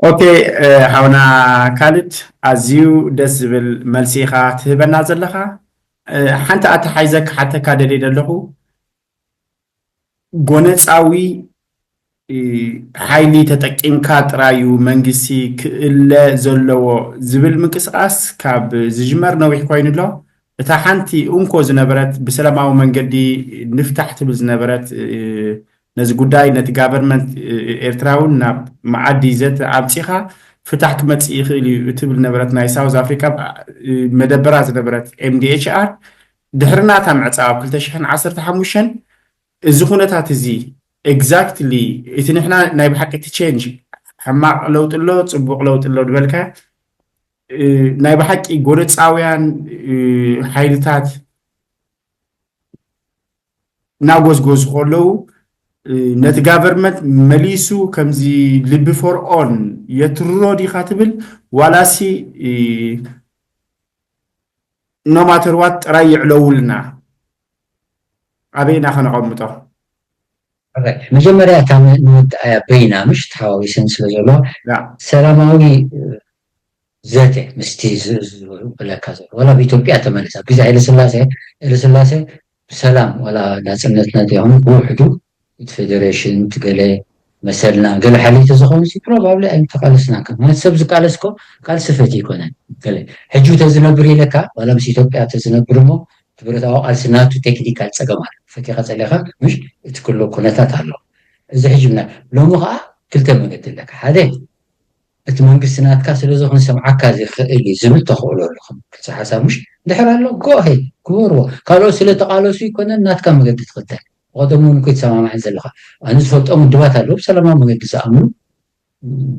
ኦኬ፣ ሓውና ካልድ፣ ኣዝዩ ደስ ዝብል መልሲ ኢኻ ትህበና ዘለኻ። ሓንቲ ኣተሓይዘ ክሓተካ ደልየ ዘለኹ፣ ጎነፃዊ ሓይሊ ተጠቂምካ ጥራዩ መንግስቲ ክእለ ዘለዎ ዝብል ምንቅስቃስ ካብ ዝጅመር ነዊሕ ኮይኑ ኣሎ። እታ ሓንቲ እንኮ ዝነበረት፣ ብሰላማዊ መንገዲ ንፍታሕ ትብል ዝነበረት፣ ነዚ ጉዳይ፣ ነቲ ጋቨርንመንት ኤርትራ እውን ናብ መዓዲ ዘተ ኣብፂኻ ፍታሕ ክመፅእ ይኽእል እዩ እትብል ነበረት፣ ናይ ሳውዝ ኣፍሪካ መደበራ ዝነበረት ኤምዲኤችኣር፣ ድሕሪ ናታ ምዕፃው ኣብ ክልተ ሽሕን ዓሰርተ ሓሙሽተን፣ እዚ ኩነታት እዚ ኤግዛክትሊ እቲ ንሕና ናይ ብሓቂ እቲ ቼንጅ፣ ሕማቕ ለውጢ ኣሎ፣ ፅቡቕ ለውጢ ኣሎ ዝበልካ፣ ናይ ብሓቂ ጎነፃውያን ሓይልታት እናጎዝጎዙ ከለዉ፣ ነቲ ጋቨርንመንት መሊሱ ከምዚ ልቢ ፈርዖን የትርሮ ዲኻ ትብል፣ ዋላሲ ኖማተርዋት ጥራይ ይዕለውልና? ኣበይና ከነቐምጦ? መጀመርያ እታ ንወድኣያ በይና ምሽ ተሓዋዊሰን ስለ ዘሎ፣ ሰላማዊ ዘተ ምስቲ ዝብለካ ዘሎ፣ ዋላ ብኢትዮጵያ ተመልሳ፣ ግዜ ሃይለስላሴ፣ ሃይለስላሴ ብሰላም፣ ዋላ ናፅነትና ዘይኮነ ብውሕዱ እቲ ፌደሬሽን፣ እቲ ገለ መሰልና፣ ገለ ሓሊተ ዝኾኑ ሲ ፕሮባብሊ ኣይምተቃለስና ከም ማለት ሰብ ዝቃለስኮ ቃልሲ ፈት ይኮነን። ገለ ሕጂ ተዝነብር ኢለካ፣ ዋላ ምስ ኢትዮጵያ ተዝነብር እሞ፣ ብረታዊ ቃልሲ ናቱ ቴክኒካል ፀገም ኣሎ። ፈቲኻ ፀሊኻ ምሽ እቲ ክሎ ኩነታት ኣሎ። እዚ ሕጂ ምና ሎሚ ከዓ ክልተ መገዲ ኣለካ። ሓደ እቲ መንግስቲ ናትካ ስለዚ ክንሰምዓካ ዘይክእል እዩ ዝብል ተኽእሎ ኣሎ። ከም ክልተ ሓሳብ ምሽ እንድሕር ኣሎ ጎሄ ግበርዎ። ካልኦት ስለ ተቃለሱ ይኮነን ናትካ መገዲ ትኽተል። ብቐደሙ እውን እኮ ይተሰማማዕን ዘለኻ። ኣነ ዝፈልጦም ውድባት ኣለዉ ብሰላማዊ መገዲ ዝኣምኑ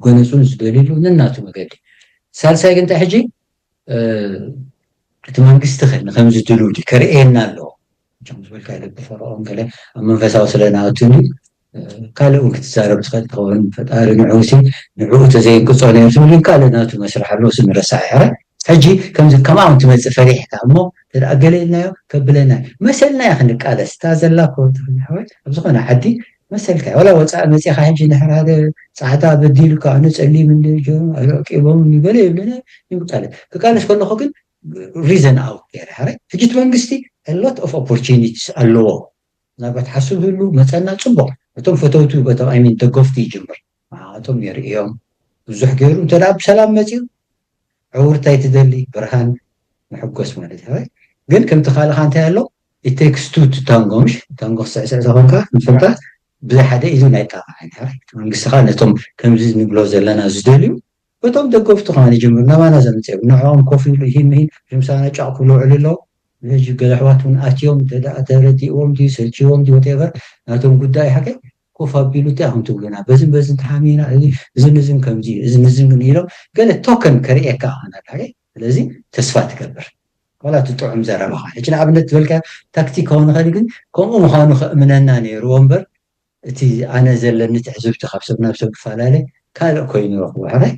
ጎነፁን ዝደልሉ ነናቱ መገዲ። ሳልሳይ ግን እንታይ ሕጂ እቲ መንግስቲ ከ ንከምዚ ድልው ድዩ ከርእየና ኣለዎ? ም ዝበልካ ኢለ ብፈርዖን ገለ ኣብ መንፈሳዊ ስለ ንኣቱኒ ካልእ እውን ክትዛረብ ትኽእል ትኸውን። ፈጣሪ ንዕኡ ሲ ንዕኡ ተዘየንቅፆ ነይሩ ትብል ካልእ ናቱ መስርሕ ኣለዎ። ስ ንረሳዕ ሕረ ሕጂ ከምዚ ከምኣ እውን ትመፅእ ፈሪሕካ እሞ ተደኣ ገለ ኢልናዮ ከብለና እዩ መሰልና እዩ ክንቃለስ እታ ዘላ ኮ ትኽእል ሓወይ ኣብ ዝኾነ ዓዲ መሰልካ እዩ። ዋላ ወፃኢ መፂኻ ሕጂ ንሕር ሓደ ፃዕዳ በዲሉካ ኣነ ፀሊም እንደ ጀ ኣረቂቦም ገለ ይብለና ይምቃለ ክቃለስ ከለኹ ግን reason out ገይረ ሕረ ሕጂ እቲ መንግስቲ lot of opportunities ኣለዎ። ምናልባት ሓሱብ ህሉ መፀና ፅቡቅ እቶም ፈተውቱ በቶም ኣይሚን ደገፍቲ ይጅምር ንዓቶም የርእዮም ብዙሕ ገይሩ እንተ ደኣ ብሰላም መፅዩ ዕውርታይ ትደሊ ብርሃን ንሕጎስ ማለት እዩ። ግን ከምቲ ካልኻ እንታይ ኣሎ it takes two to tango ምሽ ታንጎ ክስዕስዕ ተኾንካ ንፈልጣ ብዘይ ሓደ ኢዱ ናይ ጣፋ ዓይነት ሕራይ እቲ መንግስቲ ከዓ ነቶም ከምዚ ንብሎ ዘለና ዝደልዩ በቶም ደገፍቱ ከማን ይጅምር ናባና ዘምፅኦም ንዕኦም ኮፍ ይብሉ ይሂን ምሂን ምሳና ጫቕ ክብሉ ውዕሉ ኣለዉ። ሕጂ ገለ ኣሕዋት እውን ኣትዮም እንተ ደኣ ተረዲእዎም ድዩ ሰልችዎም ድዩ whatever ናቶም ጉዳይ ሓቀ ኮፍ ኣቢሉ እንታይ ኢኹም ትብሉና በዝን በዝን ተሓሚና እዚ ንዝን ከምዚ እዩ እዚ ንዝን ግን ኢሎም ገለ ቶከን ከርእየካ ኣኽናል ሓቀ ስለዚ ተስፋ ትገብር ዋላ እቲ ጥዑም ዘረባኻ ሕጂ ንኣብነት ዝበልካ ታክቲካዊ ንኸእል ግን ከምኡ ምዃኑ ከእምነና ነይርዎ እምበር እቲ ኣነ ዘለኒ ትሕዝብቲ ካብ ሰብ ናብ ሰብ ክፈላለ ካልእ ኮይኑ ረኽቦ ሕራይ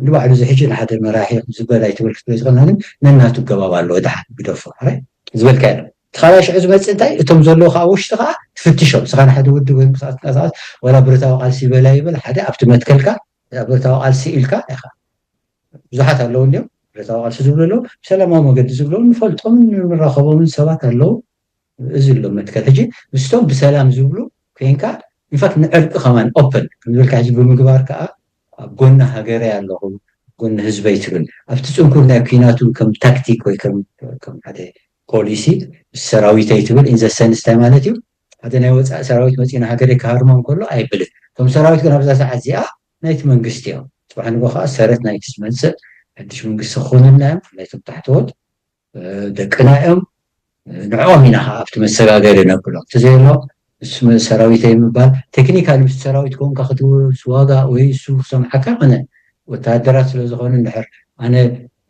ንባዕሉ እዚ ሕጂ ንሓደ መራሒ ዝበል ኣይትበል ክትብል ዝኽእልና ግን ነናቱ ገባብ ኣለዎ ድሓን ግደፎ ሕራይ ዝበልካ ኣሎ እቲ ካልኣይ ሽዑ ዝመፅእ እንታይ እቶም ዘለዉ ከዓ ውሽጢ ከዓ ትፍትሾም ስኻ ንሓደ ውድብ ወይ ምንቅስቃስ ዋላ ብረታዊ ቃልሲ ይበላ ይበል ሓደ ኣብቲ መትከልካ ብረታዊ ቃልሲ ኢልካ ኢኻ ብዙሓት ኣለዉ እንዲም ብረታዊ ቃልሲ ዝብሉ ኣለዉ ብሰላማዊ መገዲ ዝብሎም ንፈልጦምን ንራኸቦምን ሰባት ኣለዉ እዚ ኣሎ መትከል ሕጂ ምስቶም ብሰላም ዝብሉ ኮይንካ ኢንፋክት ንዕርቂ ከማን ኦፐን ከምዝበልካ ሕጂ ብምግባር ከዓ ኣብ ጎኒ ሃገረይ ኣለኹ ጎኒ ህዝበይ ትብል ኣብቲ ፅንኩር ናይ ኩናቱ ከም ታክቲክ ወይ ከም ሓደ ፖሊሲ ምስ ሰራዊተይ ትብል ኢንዘሰንስ እንታይ ማለት እዩ ሓደ ናይ ወፃኢ ሰራዊት መፂኡ ንሃገረይ ክሃርሞ እንከሎ ኣይብልን እቶም ሰራዊት ግን ኣብዛ ሰዓት እዚኣ ናይቲ መንግስቲ እዮም ፅባሕ ንጎ ከዓ ሰረት ናይቲ ዝመፅእ ሓድሽ መንግስቲ ክኾኑልና እዮም ብፍላይ እቶም ታሕተዎት ደቅና እዮም ንዕኦም ኢና ከዓ ኣብቲ መሰጋገሪ ነብሎም እቲ ዘየሎ ምስ ሰራዊተይ ምባል ቴክኒካል ምስ ሰራዊት ከውንካ ክትውስ ዋጋ ወይ እሱ ክሰምዓካ ኮነ ወተሃደራት ስለ ዝኾኑ እንድሕር ኣነ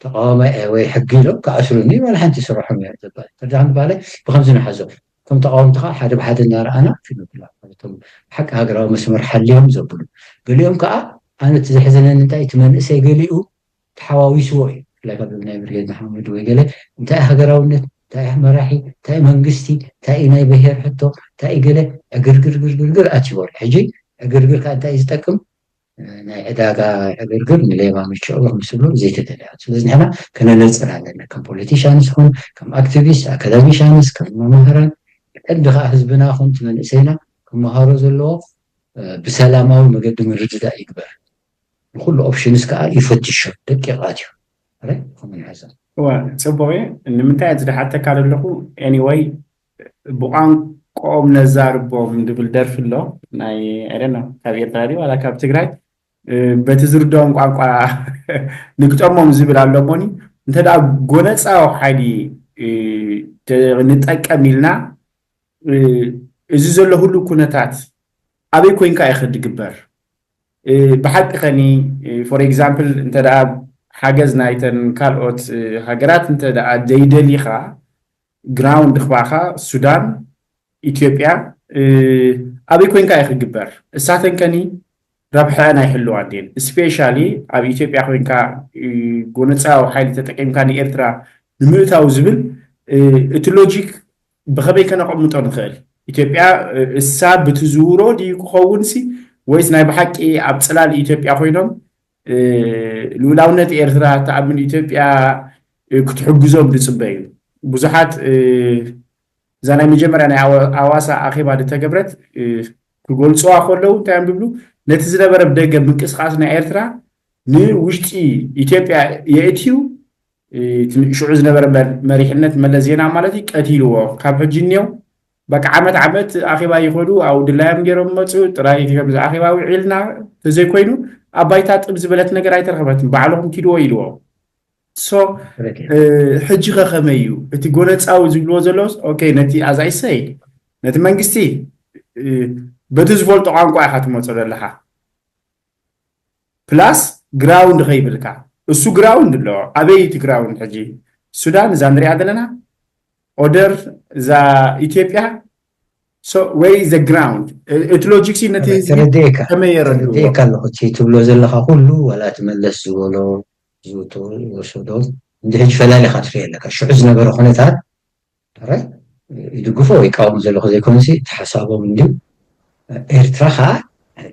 ተቃዋማይ እየ ወይ ሕጊ ኢሎም ክኣስሩኒ ዋላ ሓንቲ ስርሖም እየ ዝበል ተዳም ባለ ብከምዚ ንሓዞ ከም ተቃወምቲ ከዓ ሓደ ብሓደ እናረኣና ክንብላ ቶም ሓቂ ሃገራዊ መስመር ሓልዮም ዘብሉ ገሊኦም ከዓ ኣነ እቲ ዘሕዘነኒ እንታይ እቲ መንእሰይ ገሊኡ ተሓዋዊስዎ እዩ ብፍላይ ካብ ናይ ብርጌድ ንሓመድ ወይ ገለ እንታይ ሃገራውነት እንታይ መራሒ እንታይ መንግስቲ እንታይ ናይ ብሄር ሕቶ እንታይ ገለ ዕግርግር ግርግርግር ኣትይዎ ኣሎ ሕጂ ዕግርግር ከዓ እንታይ ዝጠቅም ናይ ዕዳጋ ዕግርግር ንሌባ ምችእዎ ምስ ዝብሉ ዘይተደለያ። ስለዚ ንሕና ከነነፅር ኣለና። ከም ፖለቲሻንስ ይኹን ከም ኣክቲቪስት፣ ኣካዳሚሻንስ፣ ከም መምህራን፣ ቀንዲ ከዓ ህዝብና ይኹን እቲ መንእሰይና ክመሃሮ ዘለዎ ብሰላማዊ መገዲ ምርድዳእ ይግበር። ንኩሉ ኦፕሽንስ ከዓ ይፈትሾ፣ ደቂቓት እዩ። ረ ከምኡ ንሕዞ። እዋ፣ ፅቡቅ እዩ። ንምንታይ እዚ ድሓተካ ዘለኹ? ኤኒወይ፣ ብቋንቋኦም ነዛርቦም ዝብል ደርፊ ኣሎ ናይ፣ I don't know፣ ካብ ኤርትራ ድዩ ዋላ ካብ ትግራይ፣ በቲ ዝርድኦም ቋንቋ ንግጠሞም ዝብል ኣሎ። እሞኒ እንተ ደኣ ጎነፃዊ ሓይሊ ንጠቀም ኢልና፣ እዚ ዘሎ ሁሉ ኩነታት ኣበይ ኮይንካ እዩ ክድግበር? ብሓቂ ከኒ፣ for example፣ እንተ ደኣ ሓገዝ ናይተን ካልኦት ሃገራት እንተ ደኣ ዘይደሊኻ፣ ግራውንድ ክባኻ ሱዳን፣ ኢትዮጵያ፣ ኣበይ ኮይንካ እዩ ክግበር? እሳተን ከኒ ረብሐአን ኣይሕልዋን ድየን? ስፔሻሊ ኣብ ኢትዮጵያ ኮይንካ ጎነፃዊ ሓይሊ ተጠቂምካ ንኤርትራ ንምእታው ዝብል፣ እቲ ሎጂክ ብኸመይ ከነቐምጦ ንኽእል? ኢትዮጵያ እሳ ብትዝውሮ ድዩ ክኸውን ሲ፣ ወይስ ናይ ብሓቂ ኣብ ፅላል ኢትዮጵያ ኮይኖም ልኡላውነት ኤርትራ ተኣምን ኢትዮጵያ ክትሕግዞም ዝፅበዩ? ብዙሓት እዛ ናይ መጀመርያ ናይ ኣዋሳ ኣኼባ ዝተገብረት ክገልፅዋ ከለዉ እንታይ እዮም ዝብሉ? ነቲ ዝነበረ ብደገ ምንቅስቃስ ናይ ኤርትራ ንውሽጢ ኢትዮጵያ የእትዩ፣ ሽዑ ዝነበረ መሪሕነት መለስ ዜና ማለት እዩ ቀቲልዎ። ካብ ሕጂ እኒው በቃ ዓመት ዓመት ኣኼባ ይኸዱ፣ ኣብኡ ድላዮም ገይሮም መፁ። ጥራይ ከምዚ ኣኼባ ውዒልና ተዘይኮይኑ ኣብ ባይታ ጥብ ዝበለት ነገር ኣይተረኸበትን። ባዕልኹም ኪድዎ ኢልዎ። ሶ ሕጂ ከ ከመይ እዩ እቲ ጎነፃዊ ዝብልዎ ዘለውስ? ኦኬ፣ ነቲ ኣዛይሰይ ነቲ መንግስቲ በቲ ዝፈልጦ ቋንቋ ኢኻ ትመፆ ዘለኻ። ፕላስ ግራውንድ ከይብልካ፣ እሱ ግራውንድ ኣሎ። ኣበይ እቲ ግራውንድ ሕጂ? ሱዳን እዛ ንሪኣ ዘለና ኦደር እዛ ኢትዮጵያ ወይ ዘ ግራውንድ? እቲ ሎጂክሲ ነቲ ተረዲእካ ኣለኹ። እቲ ትብሎ ዘለካ ኩሉ ዋላ እቲ መለስ ዝበሎ ዝወሰዶ እንዲ ሕጂ ፈላሊካ ትሪኦ ኣለካ። ሽዑ ዝነበረ ኩነታት ራይ ይድግፎ ወይ ይቃወሙ ዘለኹ ዘይኮነሲ እቲ ሓሳቦም እንድዩ። ኤርትራ ከዓ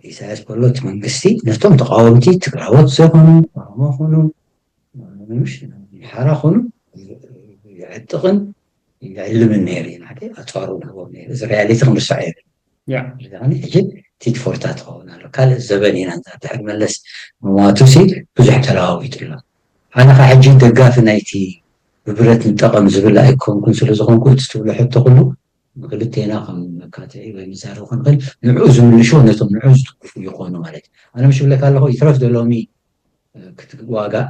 ኢሳያስ በሎ እቲ መንግስቲ ነቶም ተቃወምቲ ትግራዎት ዘይኮኑ ኦሮሞ ኮኑ ምሽ ሓራ ኮኑ ይዕጥቕን ይዕልምን ነይሩ እዩ። ሓደ ኣፅዋሩ ንህቦም ነይሩ። እዚ ሪያሊቲ ክንርሳዕ የብልን። ሕጂ ቲት ፎርታ ትኸውን ኣሎ። ካልእ ዘበን ኢና ንዛ ድሕሪ መለስ ምሟቱ ሲ ብዙሕ ተለዋዊጡ ኣሎ። ኣነ ከዓ ሕጂ ደጋፊ ናይቲ ብብረት ንጠቐም ዝብል ኣይኮንኩን። ስለ ዝኾንኩ እቲ ትብሎ ሕቶ ኩሉ ንክልቴና ከም መካትዒ ወይ መዛረቢ ክንኽእል ንዕኡ ዝምልሹ ነቶም ንዕኡ ዝትኩፉ ይኾኑ ማለት እዩ። ኣነ ምሽ ብለካ ኣለኹ ይትረፍ ዶ ሎሚ ክትዋጋእ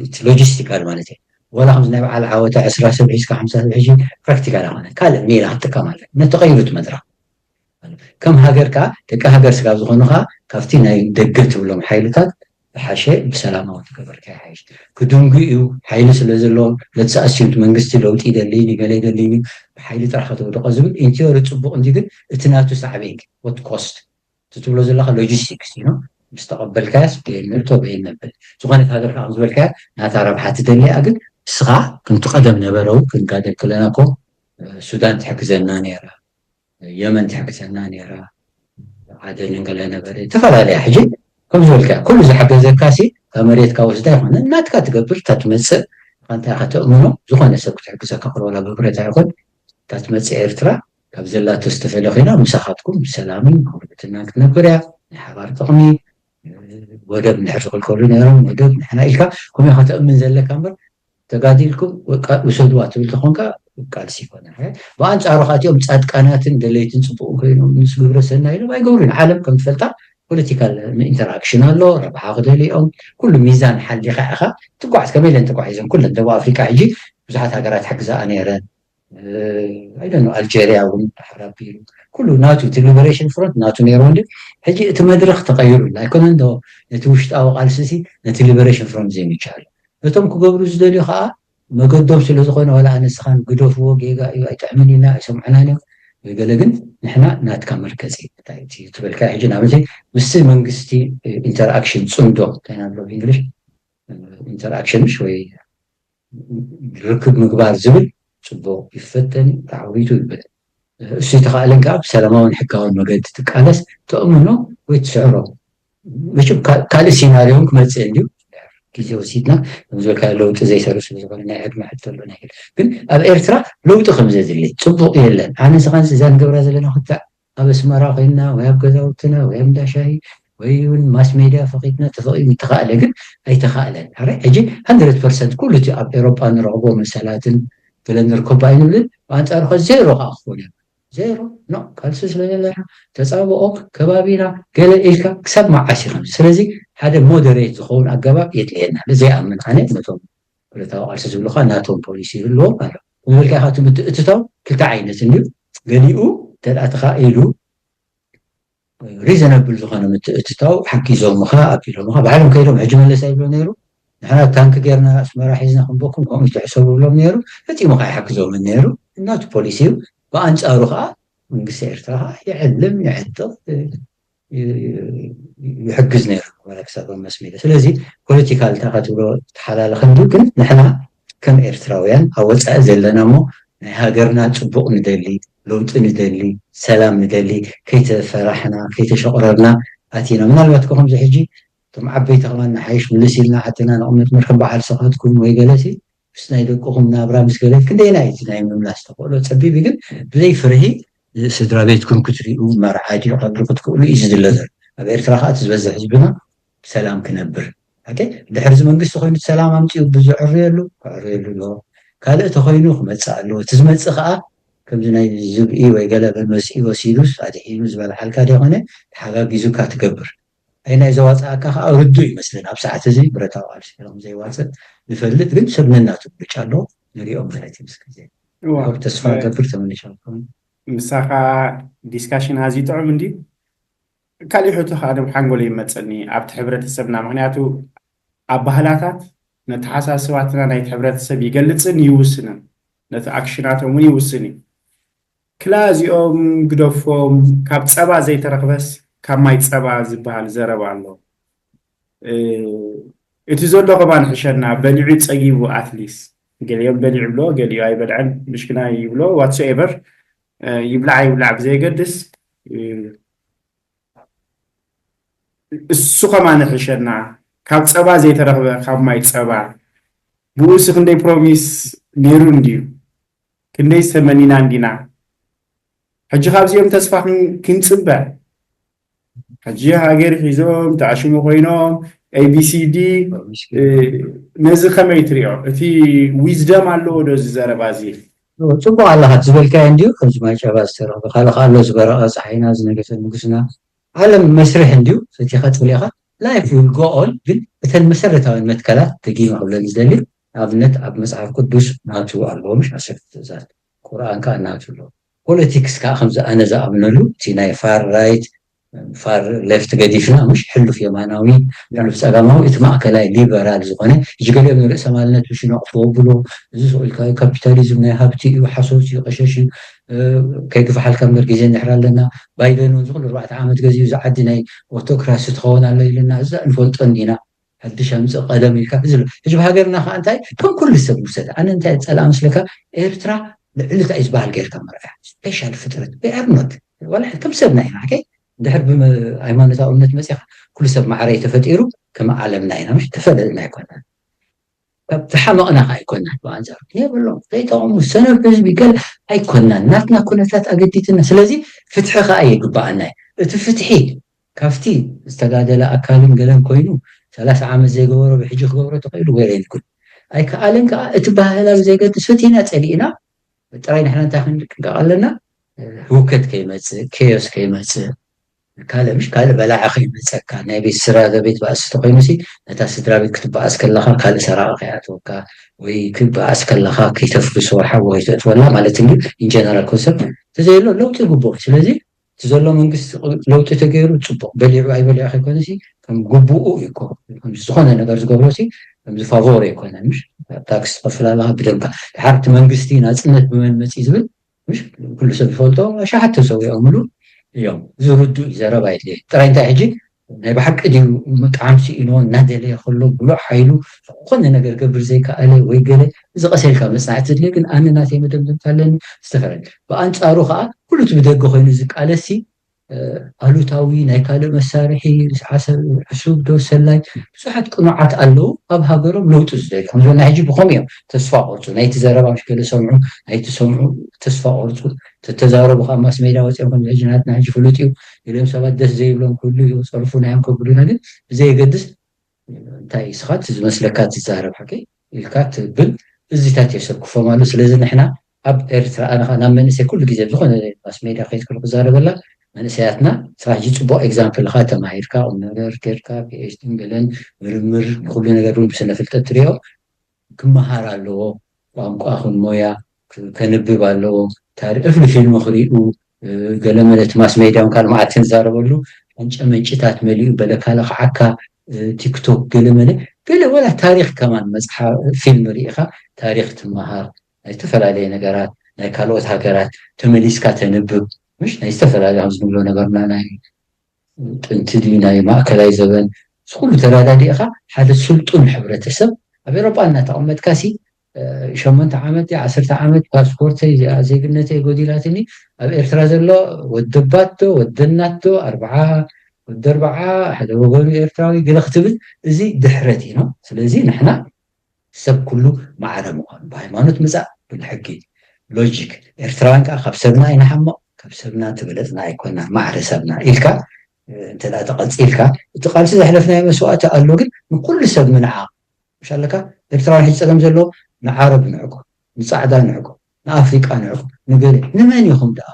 እቲ ሎጂስቲካል ማለት እዩ። ዋላ ከምዚ ናይ በዓል ዓወታ ዕስራ ሰብ ሒዝካ ሓምሳ ሰብ ሒዙ ፕራክቲካል ኣይኮነ ካልእ ሜላ ክትጥቀም ኣለ ነቲ ቀይሩ እቲ መድረኽ ከም ሃገር ከዓ ደቂ ሃገር ስጋብ ዝኾኑ ከዓ ካብቲ ናይ ደገ ትብሎም ሓይልታት ዝሓሸ ብሰላማዊ ትገበርካ ይሓይሽ። ክድንጉ እዩ ሓይሊ ስለ ዘለዎም ለትሰኣስዩት መንግስቲ ለውጢ ይደልይን ገለ ይደልይን ብሓይሊ ጥራሕ ከተውድቆ ዝብል ኢንቲዮሪ ፅቡቅ እንዲ ግን እቲ ናቱ ሳዕቤን ወት ኮስት እቲ ትብሎ ዘለካ ሎጂስቲክስ ዩ ምስ ተቐበልካያስ በየን ንእቶ በየን ነብል ዝኾነት ሃገር ከዓ ዝበልካያ ናታ ረብሓ ትደልያ ግን እስኻ ከምቲ ቀደም ነበረው ክንጋደል ከለና ኮ ሱዳን ትሕግዘና ነይራ የመን ትሕግዘና ነይራ ዓደንን ገለ ነበረ ዝተፈላለያ ሕጂ ከም ዝበልካ ኩሉ ዝሓገዘካ ሲ ካብ መሬትካ ወስዳ ይኮነ ናትካ ትገብር እታ ትመፅእ እንታይ ከተእምኖ ዝኾነ ሰብ ክትሕግዘካ ክረወላ ብብረታ ይኮን እታ ትመፅእ ኤርትራ ካብ ዘላቶ ዝተፈለ ኮይና ምሳኻትኩም ብሰላምን ብጉርብትና ክትነብር እያ ናይ ሓባር ጥቕሚ ወደብ ንድሕር ዝኽልከሉ ነይሮም ወደብ ንሕና ኢልካ ከምኡ ኢኻ ተእምን ዘለካ እምበር ተጋዲልኩም ውሰድዋ ትብል ተኾንካ ቃልሲ ይኮነ ብኣንፃሩ ካቲኦም ፃድቃናትን ደለይትን ፅቡቅ ኮይኖም ምስ ግብረ ሰናይ ኢሎም ኣይገብሩን ዓለም ከም ትፈልጣ ፖለቲካል ኢንተራክሽን ኣሎ ረብሓ ክደልኦም ኩሉ ሚዛን ሓሊካ ኢኻ ትጓዓዝ ከመይ ኢለን ተጓዒዘን ኩለን ደቡብ ኣፍሪካ ሕጂ ብዙሓት ሃገራት ሕግዛኣ ነይረን ኣይደኖ ኣልጀርያ እውን ሓራቢሩ ኩሉ ናቱ እቲ ሊበሬሽን ፍሮንት ናቱ ነይሩ እንዲ ሕጂ እቲ መድረክ ተቀይሩ ኣይኮነ እንዶ ነቲ ውሽጣዊ ቃልሲ ሲ ነቲ ሊበሬሽን ፍሮንት ዘይምቻሉ እቶም ክገብሩ ዝደልዩ ከዓ መገዶም ስለ ዝኾነ ዋላ ኣነስኻን ግደፍዎ ጌጋ እዩ ኣይጥዕምን ኢልና ኣይሰምዕናን እዮም ወይ ገለ ግን ንሕና ናትካ መርገፂ እንታይ እቲ ትበልካ ሕጂ ንኣብነት ምስቲ መንግስቲ ኢንተርኣክሽን ፅምዶ እንታይ ኢና ንብሎ ብእንግሊሽ ኢንተርኣክሽን ምሽ ወይ ርክብ ምግባር ዝብል ፅቡቅ ይፈተን ተዓዊቱ ይብል እሱ ተኻእለን ከዓ ብሰላማውን ሕጋውን መገዲ ትቃለስ ተእምኖ ወይ ትስዕሮ መቸም ካልእ ሲናሪዮን ክመፅእ እንድዩ። ግዜ ወሲድና ከምዝበልካ ለውጢ ዘይሰሩ ስለዝኾነ ናይ ዕድመ ሕቶ ኣሎ ናይ ግን ኣብ ኤርትራ ለውጢ ከምዘድሊ ፅቡቅ የለን። ኣነ ስኻን እዛ ንገብራ ዘለና ክትዕ ኣብ ኣስመራ ኮይንና ወይ ኣብ ገዛውትና ወይ ኣብ እንዳሻሂ ወይ እውን ማስ ሜድያ ፈቂድና ተፈቂዱ ተኻእለ ግን ኣይተኻእለን። ሕጂ ሃንድረድ ፐርሰንት ኩሉ እቲ ኣብ ኤሮጳ ንረኽቦ መሰላትን ገለ ንርከቦ ኣይንብልን። ብኣንፃሩ ከ ዜሮ ከዓ ክኾን እዩ። ዜሮ ኖ ካልሲ ስለዘለና ተፃብኦ ከባቢና ገለ ኢልካ ክሳብ መዓስ ይኸም ስለዚ ሓደ ሞደሬት ዝኸውን ኣገባብ የድልየና። ዘይኣምን ኣነ ነቶም ብረታዊ ቃልሲ ዝብሉ ከዓ ናቶም ፖሊሲ ይህልዎም ኣሎ። ዝብልካ ኢኻ እቲ ምትእትታው ክልተ ዓይነት እንድዩ። ገሊኡ ተዳእትኻ ኢሉ ሪዘነብል ዝኾነ ምትእትታው ሓጊዞምኻ ኣቢሎምኻ ባዕሎም ከይዶም ሕጂ መለስ ኣይብሎ ነይሩ። ንሕና ታንክ ጌርና ኣስመራ ሒዝና ክንበኩም ከምኡ ትሕሰቡ ብሎም ነይሩ። ፈፂሙ ከዓ ይሓግዞምን ነይሩ። እናቱ ፖሊሲ እዩ። ብኣንፃሩ ከዓ መንግስቲ ኤርትራ ከዓ ይዕልም ይዕጥቕ ይሕግዝ ነይሩ። ክሳብ መስሚለ ስለዚ ፖለቲካል እንታይ ከትብሎ ተሓላለኸ እንዱ ግን ንሕና ከም ኤርትራውያን ኣብ ወፃኢ ዘለና እሞ ናይ ሃገርና ፅቡቕ ንደሊ ለውጢ ንደሊ ሰላም ንደሊ ከይተፈራሕና ከይተሸቕረርና ኣቲና ምናልባት ከምዚ ሕጂ እቶም ዓበይቲ ከማን ንሓይሽ ምልስ ኢልና ሓትና ንቕመጥ መርከብ በዓል ሰኻትኩም ወይ ገለሲ ምስ ናይ ደቅኹም ናብራ ምስ ገለ ክንደይና እዩ ናይ ምምላስ ተኽእሎ ፀቢብ ግን ብዘይ ፍርሂ ስድራ ቤትኩም ክትሪኡ መርዓ ድዩ ቀብሪ ክትክእሉ እዩ ዝድለ ዘሎ ኣብ ኤርትራ ከዓ እቲ ዝበዝሕ ህዝብና ብሰላም ክነብር ድሕር እዚ መንግስቲ ኮይኑ ሰላም ኣምፅኡ ብዝዕርየሉ ክዕርየሉ ኣለዎ ካልእ ተኮይኑ ክመፅእ ኣለዎ እቲ ዝመፅእ ከዓ ከምዚ ናይ ዝብኢ ወይ ገለ መፅኢ ወሲዱስ ኣድሒኑ ዝበልዓልካ ደይኮነ ተሓጋጊዙካ ትገብር ኣይ ናይ ዘዋፅኣካ ከዓ ርዱ ይመስልን ኣብ ሰዓት እዚ ብረታዊ ቃልሲ ከም ዘይዋፅእ ንፈልጥ ግን ሰብ ነናቱ ምርጫ ኣለዎ ንሪኦም ማለት እዩ ምስ ግዜ ተስፋ ገብር ተመሊሻ ምሳኻ ዲስካሽን ኣዝዩ ጥዑም እንዲ ካሊእ ሕቶ ከዓ ደም ሓንጎሎ ይመፀኒ ኣብቲ ሕብረተሰብና ምክንያቱ ኣባህላታት ነተሓሳስባትና ናይቲ ሕብረተሰብ ይገልፅን ይውስንን ነቲ ኣክሽናቶም እውን ይውስን እዩ ክላ እዚኦም ግደፎም ካብ ፀባ ዘይተረክበስ ካብ ማይ ፀባ ዝበሃል ዘረባ ኣሎ እቲ ዘሎ ከማን ሕሸና በሊዑ ፀጊቡ ኣትሊስ ገሊኦም በሊዑ ብሎ ገሊኡ ኣይበልዐን ምሽክና ይብሎ ዋትሶኤቨር ይብላዕ ይብላዕ ብዘየገድስ እሱ ከማን ሕሸና ካብ ፀባ ዘይተረክበ ካብ ማይ ፀባ ብኡስ ክንደይ ፕሮሚስ ነይሩ እንድዩ ክንደይ ዝተመኒና እንዲና ሕጂ ካብዚኦም ተስፋ ክንፅበ ሕጂ ሃገር ሒዞም ተኣሽሙ ኮይኖም ኤቢሲዲ ነዚ ከመይ ትሪኦ እቲ ዊዝደም ኣለዎ ዶ እዚ ዘረባ እዚ ፅቡቅ ኣለካ ዝበልካዮ እንድዩ ከምዚ ማይ ጨባ ዝተረክበ ካልእ ኣሎ ዝበረቀ ፀሓይና ዝነገተ ንጉስና ዓለም መስርሕ እንድዩ ፈቲካ ትብልካ life will go on ግን እተን መሰረታዊ መትከላት ደጊመ ክብለኒ ዝደሊ ኣብነት ኣብ መፅሓፍ ቅዱስ ናቱ ኣለዎ ምሽ ዓሰርተ ትእዛዝ ቁርኣን ከዓ ናቱ ኣለዎ ፖለቲክስ ከዓ ከምዚ ኣነ ዝኣምነሉ እቲ ናይ far right far left ገዲፍና ምሽ ሕሉፍ የማናዊ ሕሉፍ ፀጋማዊ እቲ ማእከላይ liberal ዝኾነ ሕጂ ገሊኦም ንርእሰ ማልነት ምሽ ነቕፍዎ ብሎ እዚ ስቕ ኢልካዮ ካፒታሊዝም ናይ ሃብቲ እዩ ሓሶት እዩ ቀሸሽ እዩ ከይግፋሓልካ እምበር ግዜ ንሕር ኣለና ባይደን እውን ዝኩሉ ኣርባዕተ ዓመት ገዚኡ እዚ ዓዲ ናይ ኦቶክራሲ ትኸውን ኣሎ ኢልና እዛ ንፈልጦ እንዲና ሓድሽ ኣምፅእ ቀደም ኢልካ እዚ ሕጂ ብሃገርና ከዓ እንታይ ከም ኩሉ ሰብ ውሰድ ኣነ እንታይ ፀልኣ መስለካ ኤርትራ ልዕሊ እንታይ ዝበሃል ጌርካ መርኣያ ስፔሻል ፍጥረት ቢኣርኖት ዋላ ከም ሰብና ኢና ሓከይ እንድሕር ብሃይማኖታዊ እምነት መፅኻ ኩሉ ሰብ ማዕረይ ተፈጢሩ ከም ዓለምና ኢና ምሽ ተፈለጥና ኣይኮነን ካብ ዝሓመቕና ከዓ ኣይኮናን ብኣንፃሩ የብሎም ዘይጠቕሙ ሰነፍ ህዝቢ ገለ ኣይኮናን ናትና ኩነታት ኣገዲትና ስለዚ ፍትሒ ከዓ የግበኣና እዩ እቲ ፍትሒ ካብቲ ዝተጋደለ ኣካልን ገለን ኮይኑ ሰላሳ ዓመት ዘይገበሮ ብሕጂ ክገብሮ ተኽኢሉ ወይ ኣይልኩን ኣይከኣለን ከዓ እቲ ባህላዊ ዘገድስ ፈቲና ፀሊእና ጥራይ ንሕና እንታይ ክንጥንቀቕ ኣለና ህውከት ከይመፅእ ኬዮስ ከይመፅእ ካልእ ምሽ ካልእ በላዒ ከይመፀካ ናይ ቤት ስራ ቤት ባእሲ ተኮይኑ ሲ ነታ ስድራ ቤት ክትበኣስ ከለካ ካልእ ሰራቂ ከይኣትወካ ወይ ክበኣስ ከለካ ከይተፍርሶ ሓዊ ከይተእትወላ ማለት እንዲ ኢንጀነራል ኮንሰፕት ተዘየሎ ለውጢ ይግብኦ ስለዚ እቲ ዘሎ መንግስቲ ለውጢ ተገይሩ ፅቡቅ በሊዑ ኣይበሊዑ ከይኮነ ሲ ከም ግቡኡ እዩ እኮ ዝኾነ ነገር ዝገብሮ ሲ ከምዚ ፋቮር ኣይኮነን ምሽ ታክስ ትኸፍል ኣለካ ብደምካ ድሓርቲ መንግስቲ ናፅነት ብመን መፂ ዝብል ምሽ ኩሉ ሰብ ዝፈልጦ ኣሽሓት ተሰዊኦምሉ እዮም ዝርዱ እዩ ዘረባ የድልየ ጥራይ እንታይ ሕጂ ናይ ብሓቂ ድዩ ጣዕሚ ስኢኖ እናደለየ ከሎ ብሉዕ ሓይሉ ዝኾነ ነገር ገብር ዘይከኣለ ወይ ገለ እዚ ቀሰልካ መፅናዕቲ ድልየ ግን ኣነ ናተይ መደምደምታ ኣለኒ ዝተፈለለ ብኣንፃሩ ከዓ ኩሉ እቲ ብደገ ኮይኑ ዝቃለሲ ኣሉታዊ ናይ ካልእ መሳርሒ፣ ዓሰብ፣ ዕሱብ ዶ ሰላይ፣ ብዙሓት ቅኑዓት ኣለዉ ኣብ ሃገሮም ለውጢ ዝደልዩ። ከም ዝበልና ሕጂ ብኸምኡ እዮም ተስፋ ቆርፁ። ናይቲ ዘረባ ምሽ ገለ ሰምዑ፣ ናይቲ ሰምዑ ተስፋ ቆርፁ። ተተዛረቡ ካብ ማስ ሜዳ ወፂኦም ከም ሕጂ ናትና ሕጂ ፍሉጥ እዩ ኢሎም ሰባት ደስ ዘይብሎም ክብሉ ይፀርፉ ናዮም ከብሉና። ግን ብዘየገድስ እንታይ ስኻ እቲ ዝመስለካ ትዛረብ ሓቂ ኢልካ ትብል እዚታት የሰክፎም ኣሎ። ስለዚ ንሕና ኣብ ኤርትራ ኣነ ኸኣ ናብ መንእሰይ ኩሉ ግዜ ዝኾነ ማስ ሜድያ ከይትክሉ ክዛረበላ መንእሰያትና ስራሕ ሕጂ ጽቡቕ ኤግዛምፕል ኻ ተማሂርካ ቁም ነገር ጌርካ ፒኤችዲ ገለን ምርምር ንኩሉ ነገር እውን ብስነ ፍልጠት ትሪኦ ክመሃር ኣለዎ። ቋንቋ ኹን ሞያ ከንብብ ኣለዎ። ታሪክ እፍሊ ፊልም ክሪኡ ገለ መለት ማስ ሜድያ ውን ካልእ መዓት ክንዛረበሉ ዕንጨ መንጭታት መሊኡ በለ ካልእ ክዓካ ቲክቶክ ገለ መለ ገለ ወላ ታሪክ ከማን መፅሓ ፊልም ርኢኻ ታሪክ ትመሃር ናይ ዝተፈላለየ ነገራት ናይ ካልኦት ሃገራት ተመሊስካ ተንብብ ምሽ ናይ ዝተፈላለየ ከምዚ ንብሎ ነበርና ናይ ጥንቲ ድዩ ናይ ማእከላይ ዘበን እዚ ኩሉ ተረዳዲእኻ ሓደ ስልጡን ሕብረተሰብ ኣብ ኤሮጳ እናተቐመጥካ ሲ ሸሞንተ ዓመት ዓሰርተ ዓመት ፓስፖርተይ ዜግነተይ ጎዲላትኒ ኣብ ኤርትራ ዘሎ ወደባት ዶ ወደናት ዶ ኣርብዓ ወዲ ኣርብዓ ሓደ ወገኑ ኤርትራዊ ገለ ክትብል እዚ ድሕረት እዩ ነው። ስለዚ ንሕና ሰብ ኩሉ ማዕረ ምዃኑ ብሃይማኖት ምፃእ ብልሕጊ ሎጂክ ኤርትራውያን ከዓ ካብ ሰብና ኣይንሓመቕ ካብ ሰብና ትበለፅና ኣይኮና ማዕረ ሰብና ኢልካ እንተ ተቐፂልካ እቲ ቃልሲ ዘሕለፍናዮ መስዋእቲ ኣሎ ግን ንኩሉ ሰብ ምንዓ ምሽ ኣለካ ኤርትራውያን ሕጂ ፀገም ዘለዎ ንዓረብ ንዕቁ ንፃዕዳ ንዕቁ ንኣፍሪቃ ንዕቁ ንገለ ንመን ኢኹም ደኣ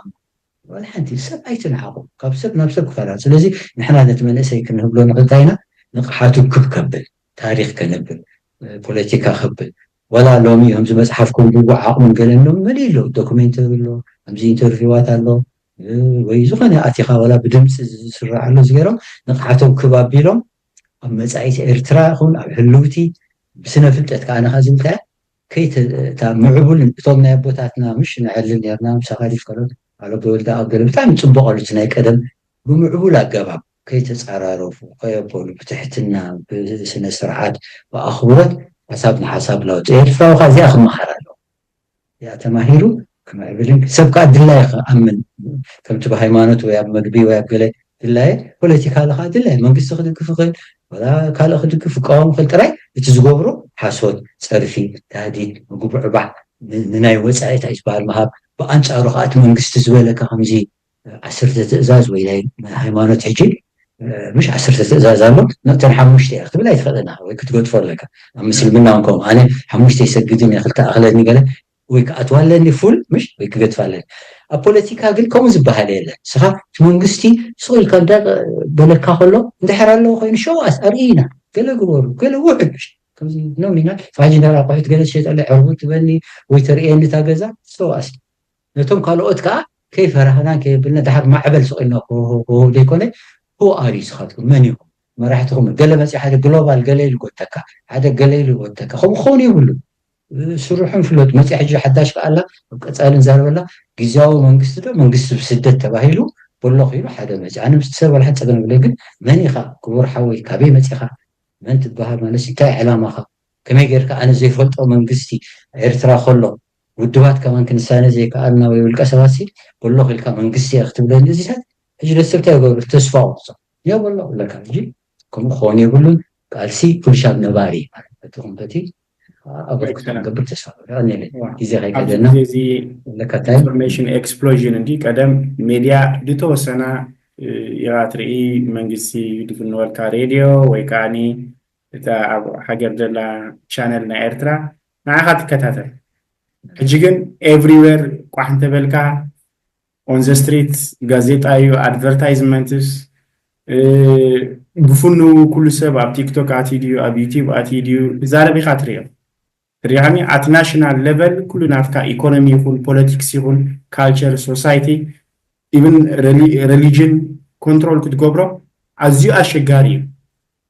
ወላ ሓንቲ ሰብ ኣይትንዓቑ ካብ ሰብ ናብ ሰብ ክፈላለ ስለዚ ንሕና ነቲ መንእሰይ ክንህብሎ ንኽእል ኢና ንቕሓቱ ክብ ከብል ታሪክ ከንብል ፖለቲካ ከብል ወላ ሎሚ ከምዚ መፅሓፍ ከንብቡ ዓቕሙን ገለን ሎም መሊኡ ኣሎ ዶክሜንተሪ ኣሎ ከምዚ ኢንተርቪዋት ኣሎ ወይ ዝኾነ ኣቲኻ ወላ ብድምፂ ዝስራዕ ኣሎ ዝገይሮም ንቕሓቶም ክብ ኣቢሎም ኣብ መፃኢት ኤርትራ ይኹን ኣብ ህልውቲ ብስነ ፍልጠት ከዓ ንኻ ዝብል እንታይ ከይተ እታ ምዕቡል እቶም ናይ ኣቦታትና ምሽ ንዕሊ ነርና ምሳኻ ዲፍ ከሎ ኣሎ ብወልዳ ኣብ ገለ ብጣዕሚ ፅቡቅ ኣሉ እቲ ናይ ቀደም ብምዕቡል ኣገባብ ከይተፃራረፉ ከየበሉ ብትሕትና ብስነ ስርዓት ብኣኽብሮት ሓሳብ ንሓሳብ ለውጢ ኤርትራዊ ከዓ እዚኣ ክመሃር ኣለዎ እዚኣ ተማሂሩ ክምዕብልን ሰብ ከዓ ድላይ ክኣምን ከምቲ ብሃይማኖት ወይ ኣብ መግቢ ወይ ኣብ ገለ ድላየ ፖለቲካ ለካ ድላየ መንግስቲ ክድግፍ ይኽእል ወላ ካልእ ክድግፍ ክቃወም ይኽእል ጥራይ እቲ ዝገብሮ ሓሶት ፀርፊ ታህዲድ ምጉብዕባዕ ንናይ ወፃኢ እንታይ ዝበሃል ምሃብ ብኣንፃሩ ከዓ እቲ መንግስቲ ዝበለካ ከምዚ ዓሰርተ ትእዛዝ ወይ ናይ ሃይማኖት ሕጂ ምሽ ዓሰርተ ትእዛዝ ኣሎ ነተን ሓሙሽተ እያ ክትብል ኣይትኽእለና ወይ ክትገጥፎ ኣለካ ኣብ ምስልምና እውን ከምኡ ኣነ ሓሙሽተ ይሰግድን እየ ክልተ ኣኽለኒ ገለ ወይ ክኣትዋ ኣለኒ ፉል ምሽ ወይ ክገድፋ ኣለኒ ኣብ ፖለቲካ ግን ከምኡ ዝበሃል የለን ስኻ እቲ መንግስቲ ስቕ ኢልካ እንዳ በለካ ከሎ እንድሕር ኣለዎ ኮይኑ ሸዋስ ኣርእይና ገለ ግበሩ ገለ ውዕል ምሽ ከምዚ ኖሚናል ፋጂ እንዳ ኣቑሑት ገለ ትሸጠለ ዕርቡ ትበኒ ወይ ተርእየኒ እታ ገዛ ሰዋስ ነቶም ካልኦት ከዓ ከይፈራህናን ከየብልና ድሓር ማዕበል ስቕ ኢልና ክህው ዘይኮነ who are you ስኻትኩም መን ኢኹም መራሕትኹም ገለ መፅእ ሓደ ግሎባል ገለ ኢሉ ጎተካ ሓደ ገለ ኢሉ ጎተካ ከምኡ ክኸውን የብሉ ስርሑን ፍለጡ መፅእ ሕጂ ሓዳሽ ከኣላ ኣብ ቀፃሊ ንዛረበላ ግዝያዊ መንግስቲ ዶ መንግስቲ ብስደት ተባሂሉ በሎ ክኢሉ ሓደ መፅእ ኣነ ምስቲ ሰብ ወላ ሓንቲ ፀገም የብለይ ግን መን ኢኻ ክቡር ሓወይ ካበይ መፂኻ መን ትበሃል ማለት እንታይ ዕላማኻ ከመይ ጌርካ ኣነ ዘይፈልጦ መንግስቲ ኤርትራ ከሎ ውድባት ከማን ክንሳነ ዘይከኣልና ወይ ውልቀ ሰባት ሲ በሎ ክኢልካ መንግስቲ እየ ክትብለኒ እዚታት ሕጂ ደስተብታ ይገብሩ ተስፋ ቁርፆ የበሎ ኣለካ ሕጂ ከምኡ ክኸውን የብሉን ቃልሲ ኩልሻብ ነባሪ ማለት በቲ ኩምበቲ ኣበርክቶ ንገብር ተስፋ ገብር ኣኔለ ግዜ ከይከደና ኣለካ እንታይ ኢንፎርሜሽን ኤክስፕሎዥን እንዲ ቀደም ሜድያ ዝተወሰና ኢኻ ትርኢ መንግስቲ ድፍንወልካ ሬድዮ ወይ ከዓ እታ ኣብ ሃገር ዘላ ቻነል ናይ ኤርትራ ንዓኻ ትከታተል ሕጂ ግን everywhere ቋሕ እንተበልካ on the street ጋዜጣ እዩ advertisements ብፍኑ ኩሉ ሰብ ኣብ ቲክቶክ ኣትዩ ድዩ ኣብ ዩቲብ ኣትዩ ድዩ ትዛረብ ኢኻ ትሪኦ ትሪሃኒ at national level ኩሉ ናትካ ኢኮኖሚ ይኹን ፖለቲክስ ይኹን culture society even religion control ክትገብሮ ኣዝዩ ኣሸጋሪ እዩ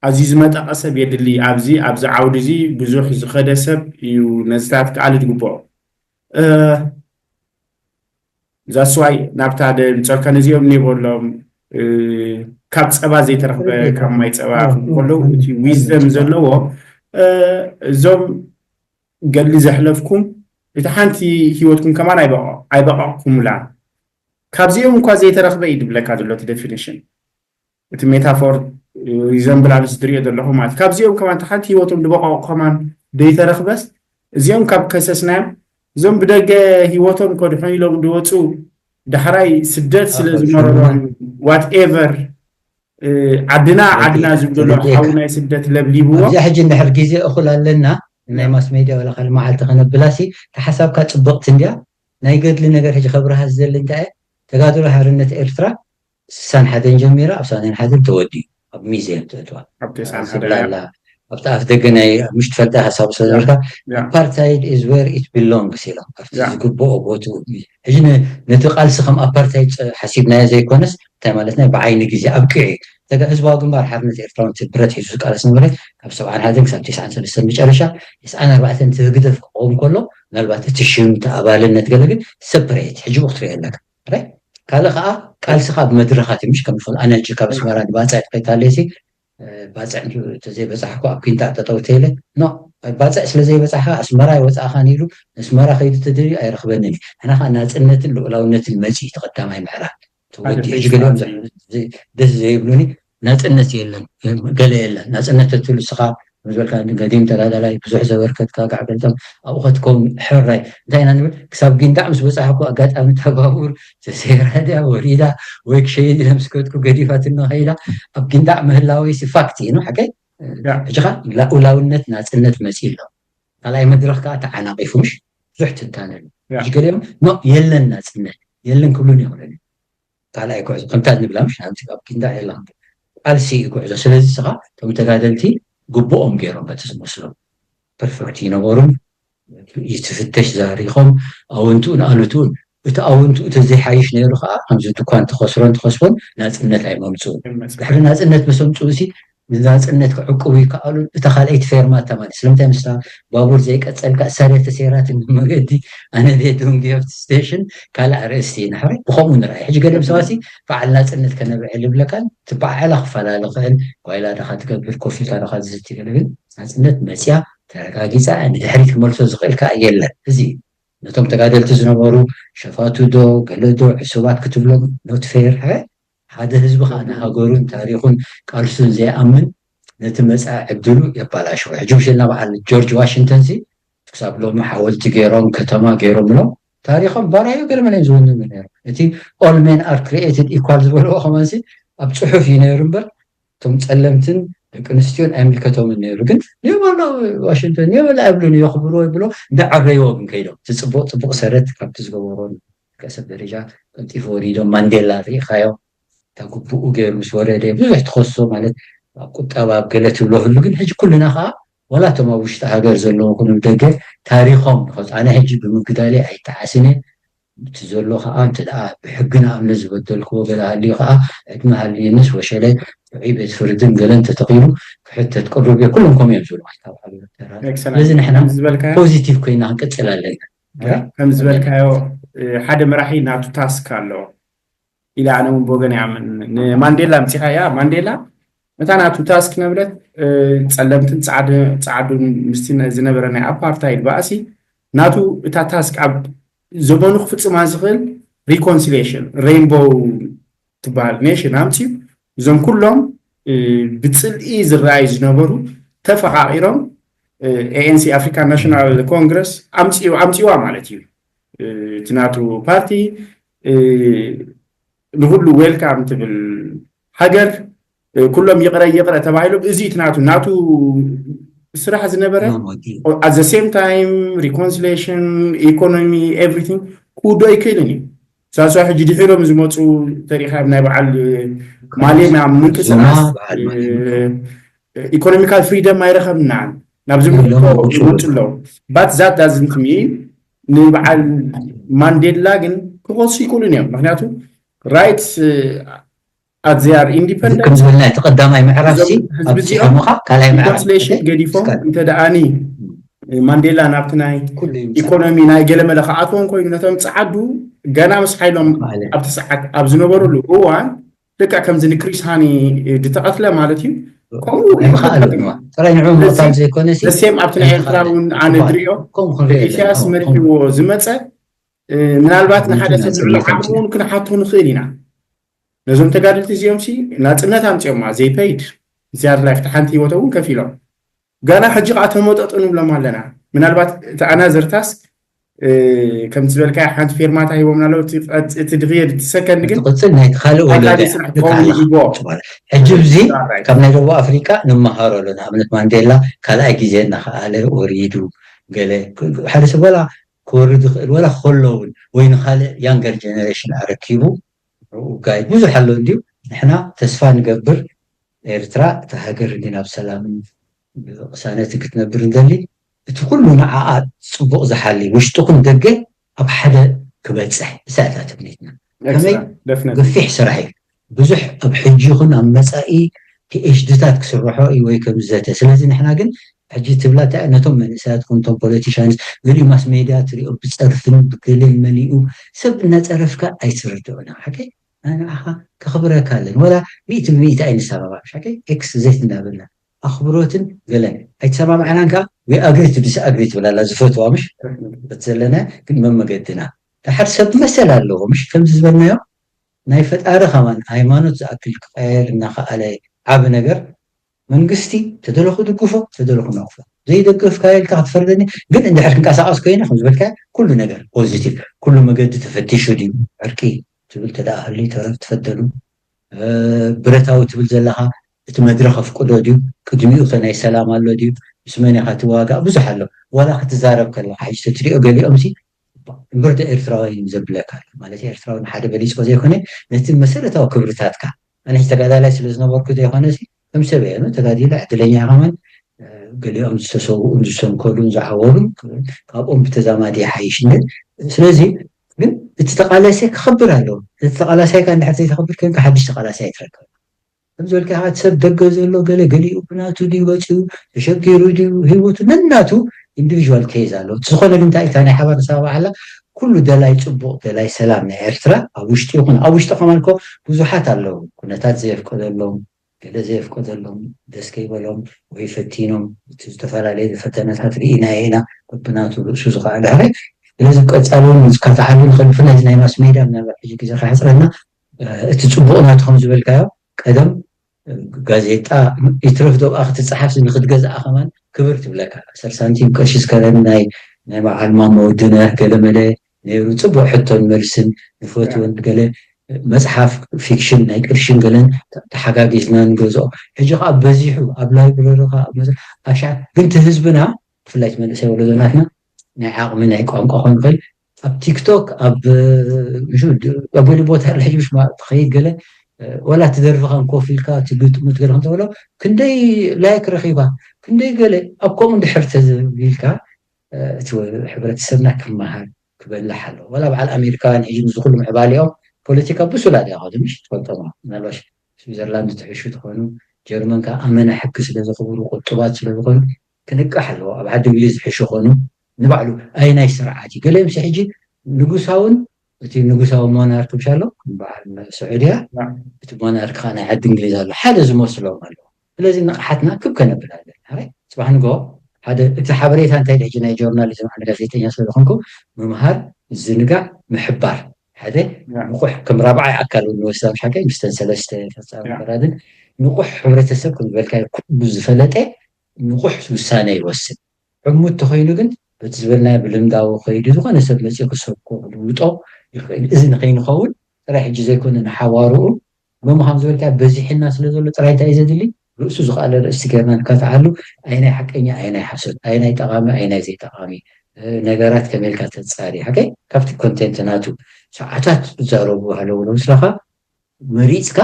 ኣዝዩ ዝመጠቐ ሰብ የድሊ ኣብዚ ኣብዚ ዓውዲ እዚ ብዙሕ ዝኸደ ሰብ እዩ ነዚታት ክኣሊ ዝግብኦ that's why ናብታ ደምፀልካ ነዚኦም ንበሎም ካብ ፀባ ዘይተረኽበ ካብ ማይ ፀባ ከለዉ እቲ wisdom ዘለዎ እዞም ገድሊ ዘሕለፍኩም እቲ ሓንቲ ሂወትኩም ከማን ኣይበቐቕኩምላ ካብዚኦም እኳ ዘይተረኽበ እዩ ድብለካ ዘሎ እቲ ዴፊኒሽን። እቲ ሜታፎር ሪዘምብል ኣብዚ ዝሪኦ ዘለኹ ማለት ካብዚኦም ከማን ሓንቲ ህይወቶም ዝበቆቑ ከማን ዘይተረኽበስ፣ እዚኦም ካብ ከሰስናዮም፣ እዞም ብደገ ህይወቶም ከድሕኑ ኢሎም ዝወፁ፣ ዳሕራይ ስደት ስለ ዝመረሮም ዋትኤቨር፣ ዓድና ዓድና ዝብልሎ ሓዊ ናይ ስደት ለብሊብዎ። ኣብዚኣ ሕጂ እንድሕር ግዜ እኹል ኣለና፣ ናይ ማስ ሜድያ ወላ ካልእ መዓልቲ ከነብላሲ፣ ተሓሳብካ ፅብቕቲ እንድያ። ናይ ገድሊ ነገር ሕጂ ከብርሃ ዝደሊ እንታይ እየ፣ ተጋድሎ ሓርነት ኤርትራ ስሳን ሓደን ጀሚራ ኣብ ሰማንያን ሓደን ተወዲኡ ኣብ ሚዝየም ተእትዋ ኣብ ተስዓን ሓደ ዝብላ ኣላ። ኣብቲ ኣፍ ደገ ናይ ኣብ ምሽ ትፈልጣ ሓሳብ ስለዝበልካ፣ ኣፓርታይድ is where it belongs ኢሎም ኣብቲ ዝግብኦ ቦትኡ። ሕጂ ነ- ነቲ ቃልሲ ከም ኣፓርታይድ ጸ- ሓሲብናዮ ዘይኮነስ፣ እንታይ ማለት ናይ ብዓይኒ ግዜ ኣብቂዑ እዩ። ተጋ- ህዝባዊ ግንባር ሓርነት ኤርትራ እውን እቲ ብረት ሒዙ ዝቃለስ ነበረ። ካብ ሰብዓን ሓደን ክሳብ ተስዓን ሰለስተን መጨረሻ፣ ተስዓን ኣርባዕተን እቲ ህግደፍ ክቆም ከሎ፣ ምናልባት እቲ ሽም እቲ ኣባልነት ገለ ግን ሰፐሬት ሕጂ ብኡ ክትሪኦ ኣለካ። ካልእ ከዓ ቃልስኻ ብመድረኻት እዩ። ምሽ ከም ዝኾነ ኣነ ሕጂ ካብ ኣስመራ ንባፅዕ ትኸይድ ሃለሲ፣ ባፅዕ እንተዘይበፃሕኩ ኣብ ኪንታዕ ጠጠው ተይለ፣ ኖ፣ ባፅዕ ስለዘይበፃሕካ ኣስመራ ኣይወፃእኻን ኢሉ ኣስመራ ከይዱ ተደልዩ ኣይረኽበንን እዩ። ንሕና ከዓ ናፅነትን ልኡላውነትን መፂ ተቐዳማይ ምዕራፍ ተወዲ ሕጂ ገሊኦም ደስ ዘይብሉኒ፣ ናፅነት የለን፣ ገለ የለን። ናፅነት ተትሉ ስኻ ዝበልካ ገዲም ተጋዳላይ ብዙሕ ዘበርከትካ ጋዕገልጠም ኣብኡ ከትከውን ሕራይ እንታይ ኢና ንብል? ክሳብ ጊንዳዕ ምስ በፃሕኩ ኣጋጣሚ ተባቡር ተሰይራ ድያ ወሪዳ ወይ ክሸይድ ኢለ ምስ ከድኩ ገዲፋትኒ ከይዳ ኣብ ጊንዳዕ ምህላወይ ሲ ፋክት እዩ። ሓቀይ ሕጂኻ ላኡላውነት ናፅነት መፂ ኣሎ። ካልኣይ መድረኽ ከዓ ተዓናቂፉ ምሽ ብዙሕ ትንታነሉ ሕጂ ገሊኦም ኖ የለን ናፅነት የለን ክብሉን ይኽእለሉ። ካልኣይ ጉዕዞ ከምታ ንብላ ምሽ ናብቲ ኣብ ኪንዳ የላ ቃልሲ እዩ ጉዕዞ። ስለዚ ስኻ እቶም ተጋደልቲ ግቡኦም ገይሮም በቲ ዝመስሎም ፐርፌክት ይነበሩን ይትፍተሽ ዛሪኾም ኣወንትኡን ኣሉትኡን እቲ ኣወንትኡ ተዘይሓይሽ ነይሩ ከዓ ከምዚ ድኳን ተኸስሮን ተኸስቦን ናፅነት ኣይመምፅኡን። ድሕሪ ናፅነት ምስ ኣምፅኡ ሲ ንናፅነት ክዕቅቡ ይከኣሉ። እታ ካልኣይቲ ፌርማታ ማለት ስለምንታይ ምስታ ባቡር ዘይቀፀልካ እሳደ ተሰይራትን መገዲ ኣነ ቤት ዶንጊ ኣብቲ ስቴሽን ካልእ ኣርእስቲ እዩ። ንሕራይ ብኸምኡ ንርኣይ። ሕጂ ገለ ሰባሲ በዓል ናፅነት ከነብዕል ይብለካን ትበዓዕላ ክፈላለ ክእል ጓይላ ዳኻ ትገብር ኮፍ ኢልካ ዳኻ ዝዝቲ ገለ ግን ናፅነት መፅያ ተረጋጊፃ ንድሕሪት ክመልሶ ዝኽእል ከዓ የለን። እዚ ነቶም ተጋደልቲ ዝነበሩ ሸፋቱ ዶ ገለ ዶ ዕሱባት ክትብሎም ኖት ፌር። ሓደ ህዝቢ ከዓ ንሃገሩን ታሪኹን ቃልሱን ዘይኣምን ነቲ መፃኢ ዕድሉ የባላሸወ። ሕጂ ውሽልና በዓል ጆርጅ ዋሽንግተን ሲ ክሳብ ሎሚ ሓወልቲ ገይሮም ከተማ ገይሮምሎም ታሪኾም ባራዩ ገለ መለ ዝውንኑ ነይሮም። እቲ all men are created equal ዝበልዎ ከማንሲ ኣብ ፅሑፍ እዩ ነይሩ እምበር እቶም ጸለምትን ደቂ ኣንስትዮን ኣይምልከቶምን ነይሩ። ግን ኒዮማና ዋሽንግተን ኒዮማና ኣይብሉን እዮ ክብልዎ ይብሎ እንዳዓረይዎ ግን ከይዶም እቲ ፅቡቅ ፅቡቅ ሰረት ካብቲ ዝገበሮ ቀሰብ ደረጃ ቀልጢፎ ወሪዶም ማንዴላ ርኢኻዮ እታ ግቡኡ ገይሩ ምስ ወረደ ብዙሕ ትኸሶ ማለት ኣብ ቁጠባ ኣብ ገለ ትብሎ ህሉ ግን ሕጂ ኩልና ከዓ ዋላ እቶም ኣብ ውሽጢ ሃገር ዘለዉ ኩኑ ደገ ታሪኾም ንኸ ኣነ ሕጂ ብምግዳለይ ኣይተዓስነ እቲ ዘሎ ከዓ እንተ ደኣ ብሕጊ ንኣብነት ዝበደልክዎ ገለ ሃልዩ ከዓ ዕድመ ሃልዩንስ ወሸለ ጥዑይ ቤት ፍርድን ገለን ተተኺሉ ክሕተት ቅሩብ እየ ኩሎም ከምኡ እዮም ዝብሉ ማለት ኣብ ዓለም ተራ ስለዚ ንሕና ፖዚቲቭ ኮይና ክንቅፅል ኣለና ከም ዝበልካዮ ሓደ መራሒ ናቱ ታስክ ኣለዎ ኢለ ኣነ እውን ብወገን ይኣምን ንማንዴላ ምፂኻያ ማንዴላ እታ ናቱ ታስክ ነበረት ጸለምትን ጻዕዱን ምስቲ ዝነበረ ናይ ኣፓርታይድ ባእሲ ናቱ እታ ታስክ ኣብ ዘመኑ ክፍጽማ ዝኽእል reconciliation rainbow ትበሃል nation ኣምፅዩ እዞም ኩሎም ብፅልኢ ዝረኣዩ ዝነበሩ ተፈቃቂሮም ኤኤንሲ ኣፍሪካን ናሽናል ኮንግረስ ኣምፅዋ ማለት እዩ እቲ ናቱ ፓርቲ ንኩሉ ዌልካም ትብል ሃገር ኩሎም ይቕረ ይቕረ ተባሂሎም እዚ እቲ ናቱ ናቱ ስራሕ ዝነበረ at the same time reconciliation economy everything ክውዶ ኣይክእልን እዩ ሳሷ ሕጂ ድሒሮም ዝመፁ ተሪኻ ናይ በዓል ማሌና ምንቅስቃስ economical freedom ኣይረኸብናን ናብ ዝምልኮ ይመፁ ኣለዉ but that doesn't mean ንበዓል ማንዴላ ግን ክኸሱ ይክእሉን እዮም ምክንያቱ rights as they are independent ከም ዝበልና እቲ ቀዳማይ ምዕራፍ ሲ ኣብዚ ሕሞኻ ካልኣይ ምዕራፍ reconciliation ገዲፎም እንተ ደኣኒ ማንዴላ ናብቲ ናይ ኢኮኖሚ ናይ ገለመለ ክኣትዎም ኮይኑ ነቶም ፀዓዱ ገና ምስ ሓይሎም ኣብቲ ሰዓት ኣብ ዝነበሩሉ እዋን ልክዕ ከምዚ ንክሪስ ሃኒ ዝተቐትለ ማለት እዩ ከምኡ ጥራይ ንዑ ምቕታል ዘይኮነ ሴም ኣብቲ ናይ ኤርትራ እውን ኣነ ዝሪኦ ኢሳያስ መሪሕዎ ዝመፀ ምናልባት ንሓደ ሰብ ልዕሊ ዓቕሙ እውን ክንሓቶ ንኽእል ኢና። ነዞም ተጋደልቲ እዚኦም ሲ ናፅነት ኣምፅኦማ ዘይፐይድ፣ ዝያድ ላይፍ ሓንቲ ህይወቶም እውን ከፊሎም፣ ጋና ሕጂ ከዓ ተመጠጡ ንብሎም ኣለና። ምናልባት እቲ ኣናዘር ታስክ ከምቲ ዝበልካ ሓንቲ ፌርማታ ሂቦምና ኣለዉ። እቲ ድክየድ እቲ ሰከንድ ግን ትቕፅል ናይ ካልእ ወለደ ሕጂ እዚ ካብ ናይ ደቡብ ኣፍሪቃ ንመሃሮ ኣሎ። ንኣብነት ማንዴላ ካልኣይ ግዜ እናኸኣለ ወሪዱ፣ ገለ ሓደ ሰብ ወላ ክወርድ ይኽእል፣ ወላ ከሎ እውን ወይ ንካልእ ያንገር ጀነሬሽን ኣረኪቡ ጋይ ብዙሕ ኣሎ እንዲዩ። ንሕና ተስፋ ንገብር ኤርትራ እታ ሃገር እንዲ ናብ ሰላምን ቅሳነትን ክትነብር እንደሊ፣ እቲ ኩሉ ንዓኣ ፅቡቕ ዝሓሊ ውሽጥኹም ደገ ኣብ ሓደ ክበፅሕ እሳ እታ ትምኒትና። ከመይ ገፊሕ ስራሕ እዩ። ብዙሕ ኣብ ሕጂ ይኹን ኣብ መፃኢ ፒኤችዲታት ክስርሖ እዩ ወይ ከም ዘተ። ስለዚ ንሕና ግን ሕጂ ትብላ እንታይ ነቶም መንእሰያት ኮንቶም ፖለቲሻንስ ገሊኡ ማስ ሜድያ ትሪኦ ብፀርፍን ብገሌን መሊኡ ሰብ እናፀረፍካ ኣይትርድኦና። ሓቂ ንዓኻ ከኽብረካ ኣለን። ወላ ሚእቲ ብሚእቲ ኣይንሰማማዕ ሓቂ ኤክስ ዘይት እናበልና ኣኽብሮትን ገለን ኣይተሰማማዕናን ከዓ ዊ ኣግሪ ቱ ዲስ ኣግሪ ትብል ኣላ ዝፈትዋ ምሽ በቲ ዘለና ግን መመገድና ሓደ ሰብ መሰል ኣለዎ ምሽ ከምዚ ዝበልናዮ ናይ ፈጣሪ ከማን ሃይማኖት ዝኣክል ክቀየር እናኸኣለ ዓቢ ነገር መንግስቲ ተደለኹ ድግፎ ተደለኹ ነቕፎ ዘይደገፍካ ኢልካ ክትፈርደኒ ግን እንድሕር ክንቀሳቀስ ኮይነ ከም ዝበልካ ኩሉ ነገር ፖዚቲቭ ኩሉ መገዲ ተፈቲሹ ድዩ ዕርቂ ትብል ተደኣ ህሊ ተረፍ ትፈደሉ ብረታዊ ትብል ዘለካ እቲ መድረክ ኣፍቅዶ ድዩ ቅድሚኡ ከ ናይ ሰላም ኣሎ ድዩ ምስ መን ኢካ ትዋጋእ ብዙሕ ኣሎ ዋላ ክትዛረብ ከለካ ሕጂ ተትሪኦ ገሊኦም ሲ እምበር ዶ ኤርትራዊ ዘብለካ ኣሎ ማለት ኤርትራዊ ንሓደ በሊፅዎ ዘይኮነ ነቲ መሰረታዊ ክብርታትካ ኣነ ተጋዳላይ ስለ ዝነበርኩ ዘይኮነ ከም ሰብ እየ ተጋዲለ ዕድለኛ ከማን ገሊኦም ዝተሰውኡን ዝሰንከሉን ዝዓወሩን ካብኦም ብተዛማዲ ይሓይሽ እንደ ስለዚ ግን እቲ ተቃላሳይ ክኸብር ኣለዎ እቲ ተቃላሳይ ካ እንድሕር ዘይተኸብር ከንካ ሓድሽ ተቃላሳይ ኣይትረከብ ከም ዝበልካ ኢኻ እቲ ሰብ ደገ ዘሎ ገለ ገሊኡ ብናቱ ድዩ ወፂኡ ተሸጊሩ ድዩ ህይወቱ ነናቱ ኢንዲቪዥዋል ኬዝ ኣሎ እቲ ዝኾነ ግን እንታይ ኢልካ ናይ ሓባር ንሰማማዕ ኣላ ኩሉ ደላይ ፅቡቕ ደላይ ሰላም ናይ ኤርትራ ኣብ ውሽጢ ይኹን ኣብ ውሽጢ ከማን ኮ ብዙሓት ኣለዉ ኩነታት ዘየፍቀደሎም ገለ ዘየፍቀደሎም ደስ ከይበሎም ወይ ፈቲኖም እቲ ዝተፈላለዩ ፈተነታት ርኢና ኢና በብናቱ ርእሱ ዝኸዓ ድሕሪ ስለዚ ቀፃሊ እውን ዝካተዓሉ ንኽእል ብፍላይ እዚ ናይ ማስ ሜድያ ምናልባት ሕጂ ግዜ ከሕፅረና እቲ ፅቡቕ ናቱ ከም ዝበልካዮ ቀደም ጋዜጣ ይትረፍ ዶ ክትፀሓፍ ንክትገዝኣ ከማን ክብር ትብለካ ኣሰር ሳንቲም ቅርሺ ዝከረኒ ናይ ናይ በዓል ማሞ ውድነህ ገለመለ ነይሩ ፅቡቅ ሕቶን መልስን ንፈትወን ገለ መፅሓፍ ፊክሽን ናይ ቅርሽን ገለን ተሓጋጊዝና ንገዝኦ ሕጂ ከዓ በዚሑ ኣብ ላይብረሪ ኣሻ ግንቲ ህዝብና ብፍላይ መንእሰይ ወለዶናትና ናይ ዓቕሚ ናይ ቋንቋ ኮን ይኽእል ኣብ ቲክቶክ ኣብ ኣብ ገሊ ቦታ ሕጂ ምሽ ትኸይድ ገለ ወላ ትደርፍኻን ኮፍ ኢልካ ትግጥሙ ትገለ ክንተብሎ ክንደይ ላይክ ረኺባ ክንደይ ገለ ኣብ ከምኡ እንድሕር ተዝቢልካ እቲ ሕብረተሰብና ክመሃር ክበልሕ ኣለዎ ወላ በዓል ኣሜሪካውያን ሕጂ ንዚ ኩሉ ምዕባሊኦም ፖለቲካ ብሱላ ዲያ ከዱ ምሽ ትፈልጦም ምናልባሽ ስዊዘርላንድ ትሕሹ ትኾኑ ጀርመን ከዓ ኣመና ሕጊ ስለ ዘኽብሩ ቁጡባት ስለ ዝኾኑ ክንቃሕ ኣለዎ ኣብ ዓዲ እንግሊዝ ዝሕሹ ኾኑ ንባዕሉ ኣየናይ ስርዓት እዩ ገለ ምስ ሕጂ ንጉሳውን እቲ ንጉሳዊ ሞናርክ ብሻሎ በዓል ስዑድያ እቲ ሞናርክ ከዓ ናይ ዓዲ እንግሊዝ ኣሎ ሓደ ዝመስሎም ኣለዎ ስለዚ ንቕሓትና ክብ ከነብል ኣለና ሕራይ ፅባሕ ንግሆ ሓደ እቲ ሓበሬታ እንታይ ሕጂ ናይ ጆርናሊዝም ኣነ ጋዜጠኛ ስለ ዝኾንኩ ምምሃር ምዝንጋዕ ምሕባር ሓደ ንቑሕ ከም ራብዓይ ኣካል እውን ንወስዳ ምሽ ሓቀይ ምስተን ሰለስተ ፈፃሚ ፈራድን ንቑሕ ሕብረተሰብ ከም ዝበልካዮ ኩሉ ዝፈለጠ ንቑሕ ውሳነ ይወስን ዕሙት ተኾይኑ ግን በቲ ዝበልናዮ ብልምዳዊ ከይዱ ዝኾነ ሰብ መፂኡ ክሰብኮ ክልውጦ ይኽእል እዚ ንኸይንኸውን ጥራይ ሕጂ ዘይኮነ ንሓዋርኡ ሎሚ ከም ዝበልካ በዚሕና ስለ ዘሎ ጥራይ እንታይ እዩ ዘድሊ ርእሱ ዝኽኣለ ርእሲ ገርና ንካትዓሉ ኣይናይ ሓቀኛ ኣይናይ ሓሶት ኣይናይ ጠቓሚ ኣይናይ ዘይጠቓሚ ነገራት ከመልካ ተፃሪ ሓቀይ ካብቲ ኮንቴንት ናቱ ሰዓታት ዝዛረቡ ኣለዉ ለምስለኻ መሪፅካ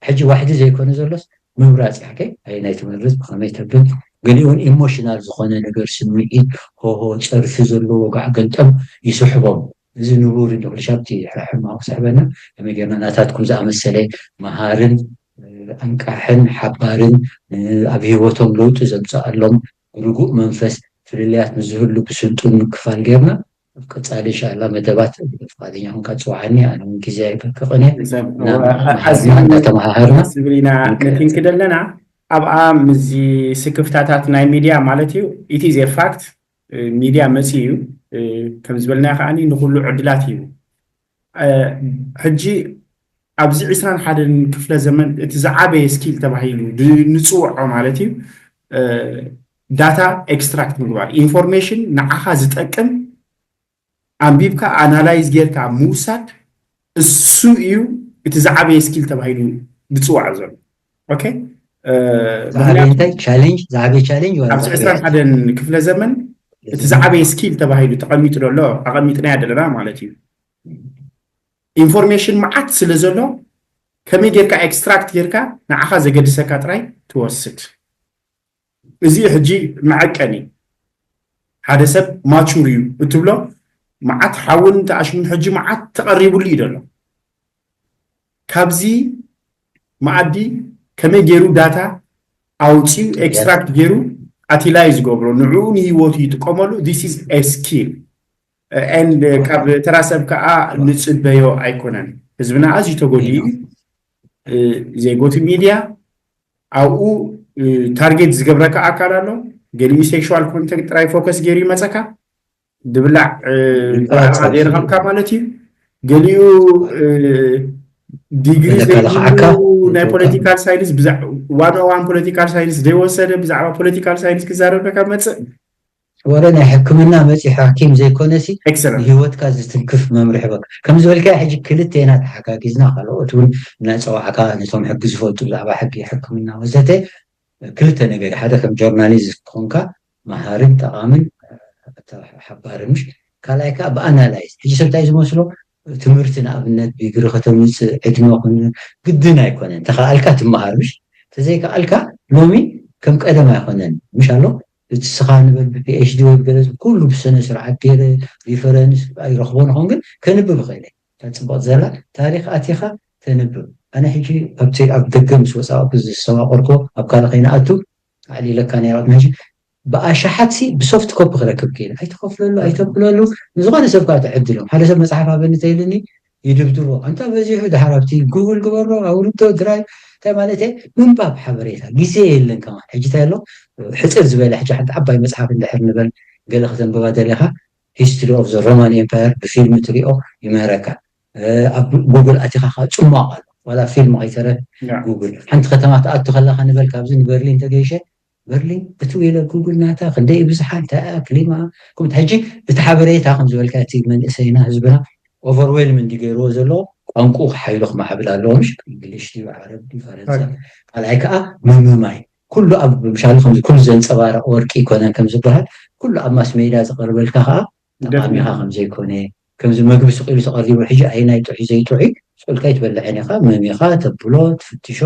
ሕጂ ዋሕዲ ዘይኮነ ዘሎስ ምምራፅ ሓቀይ ኣይናይ ትመርፅ ብኸመይ ተብል ገሊኡን ኢሞሽናል ዝኾነ ነገር ስምዒት ሆሆ ፀርፊ ዘለዎ ጋዕ ገልጠም ይስሕቦም እዚ ንቡር እንዲ ኩልሻብቲ ሕማቕ ስሕበና ከመይ ጌርና ናታትኩም ዝኣመሰለ መሃርን ኣንቃሕን ሓባርን ኣብ ህይወቶም ለውጢ ዘምፅኣሎም ርጉእ መንፈስ ፍልልያት ንዝህሉ ብስልጡን ምክፋል ጌርና ኣብ ቀፃሊ እንሻላ መደባት ፍቃደኛ ኹንካ ፅዋዓኒ ኣነ እውን ግዜ ኣይበቅቕን እየ እናተመሃሃርና ስብል ኢና ነቲንክድ ኣለና ኣብኣ ምዚ ስክፍታታት ናይ ሚድያ ማለት እዩ ኢቲ ዜ ፋክት ሚድያ መፂኡ እዩ ከም ዝበልናዮ ከዓኒ ንኹሉ ዕድላት ሂቡ። ሕጂ ኣብዚ ዕስራን ሓደን ክፍለ ዘመን እቲ ዝዓበየ ስኪል ተባሂሉ ንፅውዖ ማለት እዩ፣ ዳታ ኤክስትራክት ምግባር፣ ኢንፎርሜሽን ንዓኻ ዝጠቅም ኣንቢብካ ኣናላይዝ ጌርካ ምውሳድ፣ እሱ እዩ እቲ ዝዓበየ ስኪል ተባሂሉ ዝፅዋዕ ዘሎ። ኦኬ፣ ዝዓበየ እንታይ ቻሌንጅ ዝዓበየ ቻሌንጅ ኣብዚ ዕስራን ሓደን ክፍለ ዘመን እቲ ዝዓበየ ስኪል ተባሂሉ ተቐሚጡ ዘሎ ኣቐሚጥናያ ዘለና ማለት እዩ። ኢንፎርሜሽን መዓት ስለ ዘሎ ከመይ ጌርካ ኤክስትራክት ጌርካ ንዓኻ ዘገድሰካ ጥራይ ትወስድ። እዚ ሕጂ መዐቀኒ ሓደ ሰብ ማቹር እዩ እትብሎ መዓት ሓውን ተኣሽሙን ሕጂ መዓት ተቐሪቡሉ እዩ ዘሎ። ካብዚ መኣዲ ከመይ ገይሩ ዳታ ኣውፅዩ ኤክስትራክት ገይሩ ኣቲላይ ዝገብሮ ንዕኡ ንህይወቱ ይጥቀመሉ። This is a skill and ካብ ተራ ሰብ ከዓ ንፅበዮ ኣይኮነን። ህዝብና ኣዝዩ ተጎዲኡ። ዜጎቲ ሚድያ ኣብኡ ታርጌት ዝገብረካ ኣካል ኣሎ። ገሊኡ ሴክሹዋል ኮንተንት ጥራይ ፎከስ ገይሩ ይመፀካ። ድብላዕ ብኣኻ ዘይረኸብካ ማለት እዩ። ገሊኡ ዲግሪ ዘይብሉ ናይ ፖለቲካል ሳይንስ ዋን ኦን ዋን ፖለቲካል ሳይንስ ዘይወሰደ ብዛዕባ ፖለቲካል ሳይንስ ክዛረበካ መፅእ። ወረ ናይ ሕክምና መፂ ሓኪም ዘይኮነሲ ንህይወትካ ዝትንክፍ መምርሒ በ ከም ዝበልካ ሕጂ ክልቴና ተሓጋጊዝና ካልኦት እውን እናፀዋዕካ ነቶም ሕጊ ዝፈልጡ ብዛዕባ ሕጊ ሕክምና ወዘተ ክልተ ነገር ሓደ ከም ጆርናሊስት ክኾንካ መሃርን ጠቓምን ሓባርን ምሽ ካልኣይ ከዓ ብኣናላይዝ ሕጂ ሰብታይ ዝመስሎ ትምህርቲ ንኣብነት ዲግሪ ከተምፅእ ዕድመ ኩን ግድን ኣይኮነን። ተኸኣልካ ትመሃር ምሽ ተዘይከኣልካ ሎሚ ከም ቀደም ኣይኮነን ምሽ ኣሎ እቲ ስኻ ንበል ብፒኤችዲ ወይ ብገለ ኩሉ ብስነ ስርዓት ገይረ ሪፈረንስ ኣይረኽቦን ኾን ግን ከንብብ ኽእለ እታ ፅቡቅ ዘላ ታሪክ ኣቲኻ ተንብብ ኣነ ሕጂ ኣብቲ ኣብ ደገ ምስ ወፃእኩ ዝተዋቆርኮ ኣብ ካልእ ከይንኣቱ ኣዕሊለካ ናይ ቅድሚ ሕጂ ብኣሽሓት ሲ ብሶፍት ኮፒ ክረክብ ክእል ኣይትኸፍለሉ ኣይተብለሉ ንዝኾነ ሰብ ከዓ ትዕድሎም ሓደ ሰብ መፅሓፍ ኣበኒ ተይልኒ ይድብድቦ ኣንታ በዚሑ ድሓር ኣብቲ ጉግል ግበሮ ኣውርዶ ድራይ እንታይ ማለት ምንባብ ሓበሬታ ግዜ የለን ከማን ሕጂ እንታይ ኣሎ ሕፅር ዝበለ ሕጂ ሓንቲ ዓባይ መፅሓፍ እንድሕር ንበል ገለ ከተንብባ ደሊኻ history of the Roman empire ብፊልም ትሪኦ ይምህረካ ኣብ ጉግል ኣቲኻ ከዓ ፅሟቕ ኣሎ ዋላ ፊልም ከይተረ ጉግል ሓንቲ ከተማ ትኣቱ ከለካ ንበል ካብዚ ንበርሊን ተገይሸ በርሊን እቲ ኢለ ጉግል ናታ ክንደይ ብዝሓ እንታይ ክሊማ ከምቲ ሕጂ እቲ ሓበሬታ ከም ዝበልካ እቲ መንእሰይና ህዝብና ኦቨርዌልም እንዲ ገይርዎ ዘሎ ቋንቁ ሓይሉ ክማዕብል ኣለዎ ምሽ እንግሊሽ ድዩ ዓረብ ድዩ ፈረንሳ ካልኣይ ከዓ ምምማይ ኩሉ ኣብ ምሻሉ ከም ኩሉ ዘንፀባረቕ ወርቂ ይኮነን ከም ዝበሃል ኩሉ ኣብ ማስ ሜድያ ዝቐርበልካ ከዓ ጠቓሚኻ ከም ዘይኮነ ከምዚ መግቢ ስቕ ኢሉ ተቐሪቡ ሕጂ ኣየናይ ጥዑይ ዘይጥዑይ ስቕ ኢልካ ኣይትበልዕን ኢኻ መሚኻ ተብሎ ትፍትሾ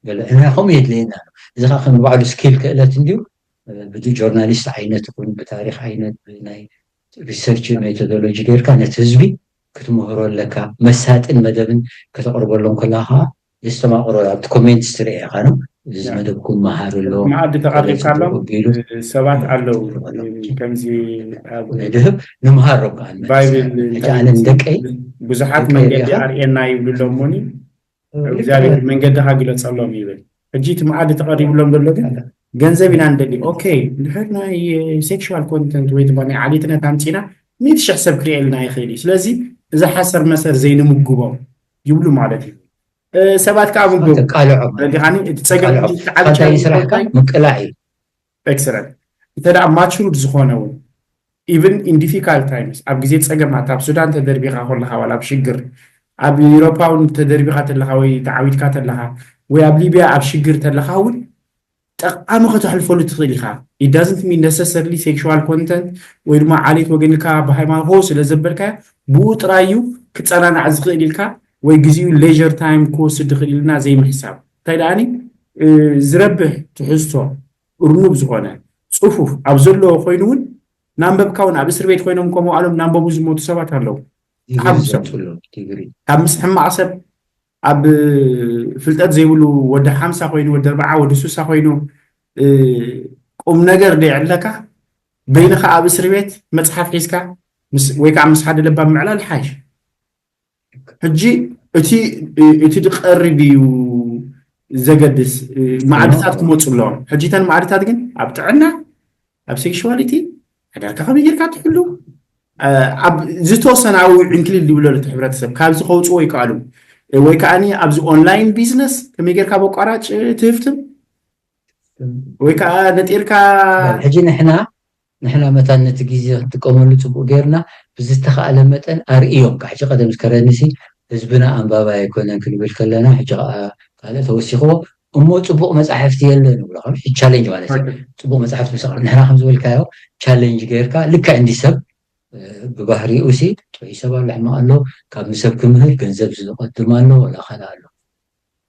ገለ እና ከምኡ የድለየና ኣሎ እዚ ከዓ ከም ባዕሉ ስኪል ክእለት እንድዩ ብዱ ጆርናሊስት ዓይነት ይኹን ብታሪክ ዓይነት ብናይ ሪሰርች ሜቶዶሎጂ ጌርካ ነቲ ህዝቢ ክትምህሮ ኣለካ መሳጥን መደብን ከተቕርበሎም ከለካ ከዓ የስተማቕሮ ኣብቲ ኮሜንትስ ትርኢ ኢኻ ነው እዚ መደብኩም መሃር ኣሎ መኣዲ ተቐሪብካሎም ሰባት ኣለዉ ከምዚ ንድህብ ንምሃር ሮካ ባይብል ኣነ ንደቀይ ብዙሓት መንገዲ ኣርእየና ይብሉ ኣለሙኒ እግዚኣብሔር መንገድኻ ግለፀሎም ይብል ሕጂ እቲ መኣዲ ተቐሪብሎም ዘሎ ግን ገንዘብ ኢና ንደሊ ኦኬ እንድሕር ናይ ሴክሹዋል ኮንተንት ወይ ድማ ናይ ዓሌትነት ኣምፂና ሚእቲ ሽሕ ሰብ ክርእየልና ይኽእል እዩ ስለዚ እዛ ሓሰር መሰር ዘይንምግቦም ይብሉ ማለት እዩ ሰባት ከዓ ምግቡ ተቃልዖ ረዲኻኒ እቲ ፀገም ስራሕካ ምቅላዕ እዩ ኤክሰለንት እንተ ደኣ ማቹርድ ዝኾነ እውን even in difficult times ኣብ ግዜ ፀገማት ኣብ ሱዳን ተደርቢኻ ከለኻ ዋላ ኣብ ሽግር ኣብ ኢሮፓ እውን ተደርቢኻ ተለኻ ወይ ተዓዊትካ ተለኻ ወይ ኣብ ሊብያ ኣብ ሽግር ተለኻ እውን ጠቃሚ ከተሕልፈሉ ትኽእል ኢኻ it doesn't mean necessarily sexual content ወይ ድማ ዓሌት ወገን ኢልካ ብሃይማኖት ሆ ስለ ዘበልካ ብኡ ጥራይ እዩ ክፀናናዕ ዝኽእል ኢልካ ወይ ግዜኡ ሌር ታይም ክወስድ ይኽእል ኢልና ዘይምሕሳብ እንታይ ደኣኒ ዝረብሕ ትሕዝቶ እርኑብ ዝኾነ ፅፉፍ ኣብ ዘለዎ ኮይኑ እውን ናንበብካ እውን ኣብ እስር ቤት ኮይኖም ከምኡ ኣሎም ናንበቡ ዝሞቱ ሰባት ኣለዉ ካብ ምስ ሕማቕ ሰብ ኣብ ፍልጠት ዘይብሉ ወዲ ሓምሳ ኮይኑ ወዲ ኣርባዓ ወዲ ሱሳ ኮይኑ ቁም ነገር ደይዕለካ በይንኻ ኣብ እስር ቤት መፅሓፍ ሒዝካ ወይ ከዓ ምስ ሓደ ለባም ምዕላል ሓይሽ ሕጂ እቲ እቲ ድቀርብ እዩ ዘገድስ ማዕድታት ክመፁ ኣለዎም ሕጂ ተን ማዕድታት ግን ኣብ ጥዕና ኣብ ሴክሽዋሊቲ ሓዳርካ ከመይ ጌርካ ትሕሉ ኣብ ዝተወሰናዊ ዕንክሊል ይብለሉ እቲ ሕብረተሰብ ካብዚ ከውፅዎ ይከኣሉ። ወይ ከዓኒ ኣብዚ ኦንላይን ቢዝነስ ከመይ ጌርካ በቋራጭ ትህፍትም ወይ ከዓ ነጢርካ ሕጂ ንሕና ንሕና መታን ነቲ ግዜ ክንጥቀመሉ ፅቡቅ ጌርና ብዝተኻእለ መጠን ኣርእዮም። ካብ ሕጂ ቀደም ዝከረኒሲ ህዝብና ኣንባባይ ኣይኮነን ክንብል ከለና ሕጂ ከዓ ካልእ ተወሲኽዎ እሞ ፅቡቅ መፃሕፍቲ የለን ንብሎ። ከም ሕጂ ቻሌንጅ ማለት እዩ። ፅቡቅ መፃሕፍቲ ምስ ንሕና ከም ዝበልካዮ ቻሌንጅ ጌርካ ልክዕ እንዲ ሰብ ብባህሪኡ ሲ ጥዑይ ሰብ ኣሎ ሕማቅ ኣሎ ካብ ንሰብ ክምህር ገንዘብ ዝቐድም ኣሎ ወላ ካልእ ኣሎ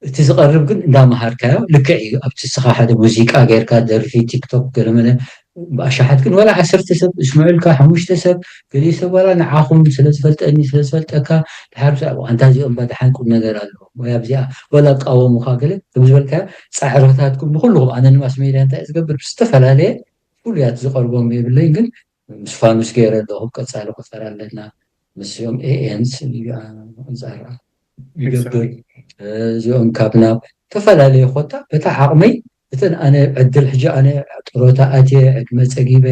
እቲ ዝቐርብ ግን እንዳመሃርካዮ ልክዕ እዩ ኣብቲ ስኻ ሓደ ሙዚቃ ጌርካ ደርፊ ቲክቶክ ገለመለ ብኣሻሓት ግን ወላ ዓሰርተ ሰብ ዝስምዑልካ ሓሙሽተ ሰብ ገሊኡ ሰብ ዋላ ንዓኹም ስለዝፈልጠኒ ስለዝፈልጠካ ድሓር ኣንታ እዚኦም ባድሓን ቁም ነገር ኣለዎ ወይ ኣብዚኣ ወላ ቃወሙካ ገለ ከም ዝበልካዮ ፃዕርታትኩም ንኩልኹም ኣነ ንማስ ሜድያ እንታይ ዝገብር ብዝተፈላለየ ፍሉያት ዝቐርቦም የብለይ ግን ምስ ፋኑስ ገይረ ኣለኹ ቀፃሊ ቁፀር ኣለና ምስኦም ኤኤንስ ኣንፃር ይገብር እዚኦም ካብ ናብ ዝተፈላለዩ ኮታ በታ ዓቕመይ እተን ኣነ ዕድል ሕጂ ኣነ ጥሮታ ኣትየ ዕድመ ፀጊበ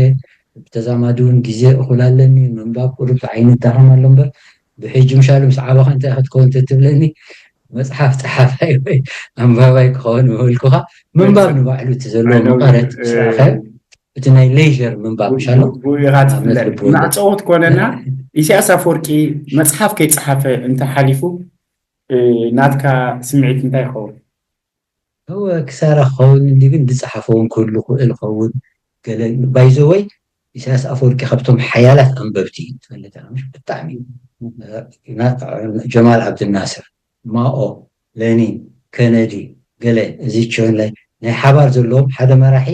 ብተዛማዲ እውን ግዜ እኹል ኣለኒ ምንባብ ቁሩብ ዓይኒ ዳኸም ኣሎ እምበር ብሕጂ ምሻሉ ምስ ዓባኻ እንታይ ክትከውን ተትብለኒ መፅሓፍ ፀሓፋይ ወይ ኣንባባይ ክኸውን ምበልኩኻ ምንባብ ንባዕሉ እቲ ዘለዎ መቐረት ስራኸ እቲ ናይ ሌር ምንባብ ምሻሎ ኢኻ ትፍለጥ ማዕፀወት ኮነና ኢሳያስ ኣፈወርቂ መፅሓፍ ከይፀሓፈ እንተ ሓሊፉ ናትካ ስምዒት እንታይ ይኸውን እወ ክሳራ ክኸውን እንዲ ግን ዝፀሓፈ እውን ክህሉ ክእል ኸውን ገለ ባይዘወይ ኢሳያስ ኣፈወርቂ ካብቶም ሓያላት ኣንበብቲ ትፈልጥ ብጣዕሚ ጀማል ዓብድናስር ማኦ ለኒን ከነዲ ገለ እዚ ቸንላይ ናይ ሓባር ዘለዎም ሓደ መራሒ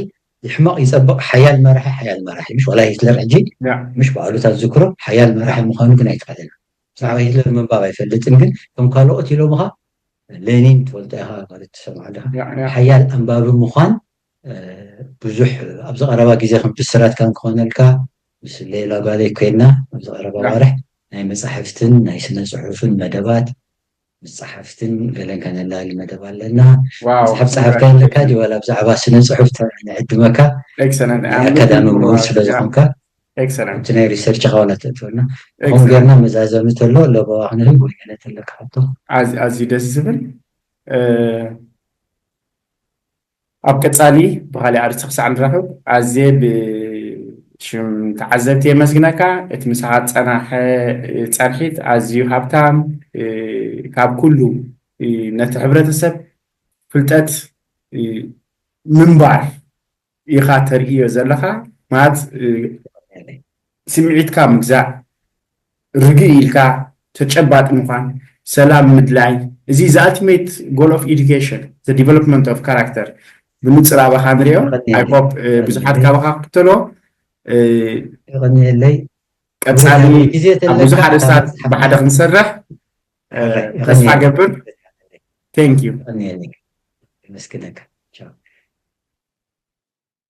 ይሕመቕ ይፀብቕ ሓያል መራሒ ሓያል መራሒ ምሽ ዋላ ሂትለር ሕጂ ምሽ ብኣሉታ ዝዝክሮ ሓያል መራሒ ምዃኑ ግን ኣይትፈልጥን ብዛዕባ ሂትለር ምንባብ ኣይፈልጥን ግን ከም ካልኦት ኢሎምኻ ሌኒን ትፈልጦ ኢኻ ማለት ትሰምዖ ኣለኻ ሓያል ኣንባቢ ምዃን ብዙሕ ኣብዚ ቀረባ ግዜ ከም ብስራት ከም ክኾነልካ ምስ ሌላ ጓለይ ኮይና ኣብዚ ቀረባ ወርሕ ናይ መፃሕፍትን ናይ ስነ ፅሑፍን መደባት ምስ ፀሓፍትን ገለን ከነላሊ መደብ ኣለና መፅሓፍ ፀሓፍካ ኣለካ ዲ ዋላ ብዛዕባ ስነ ፅሑፍ ንዕድመካ ናይ ኣካዳሚ ምሁር ስለ ዝኾንካ እቲ ናይ ሪሰርች ካዋላ ተእትወልና ከምኡ ጌርና መዛዘሚ ተሎ ለበዋ ክንህብ ወይ ገለ ተለካ ሕቶ ኣዝዩ ደስ ዝብል ኣብ ቀፃሊ ብካሊእ ኣርእስቲ ክሳዕ ንራኸብ ኣዝየ ብሽም ተዓዘብቲ የመስግነካ እቲ ምሳኻ ዝፀናሐ ፀንሒት ኣዝዩ ሃብታም ካብ ኩሉ ነቲ ሕብረተሰብ ፍልጠት ምንባር ኢኻ ተርእዮ ዘለኻ ማለት ስምዒትካ ምግዛእ ርግእ ኢልካ ተጨባጢ ምዃን ሰላም ምድላይ እዚ the ultimate goal of education the development of character ብንፅር ኣባኻ ንሪኦ ኣይኮብ ብዙሓት ካባኻ ክክተሎ ይቐንየለይ ቀፃሊ ኣብ ብዙሕ ኣርእስታት ብሓደ ክንሰርሕ ተስፋ ገብር thank you መስግነካ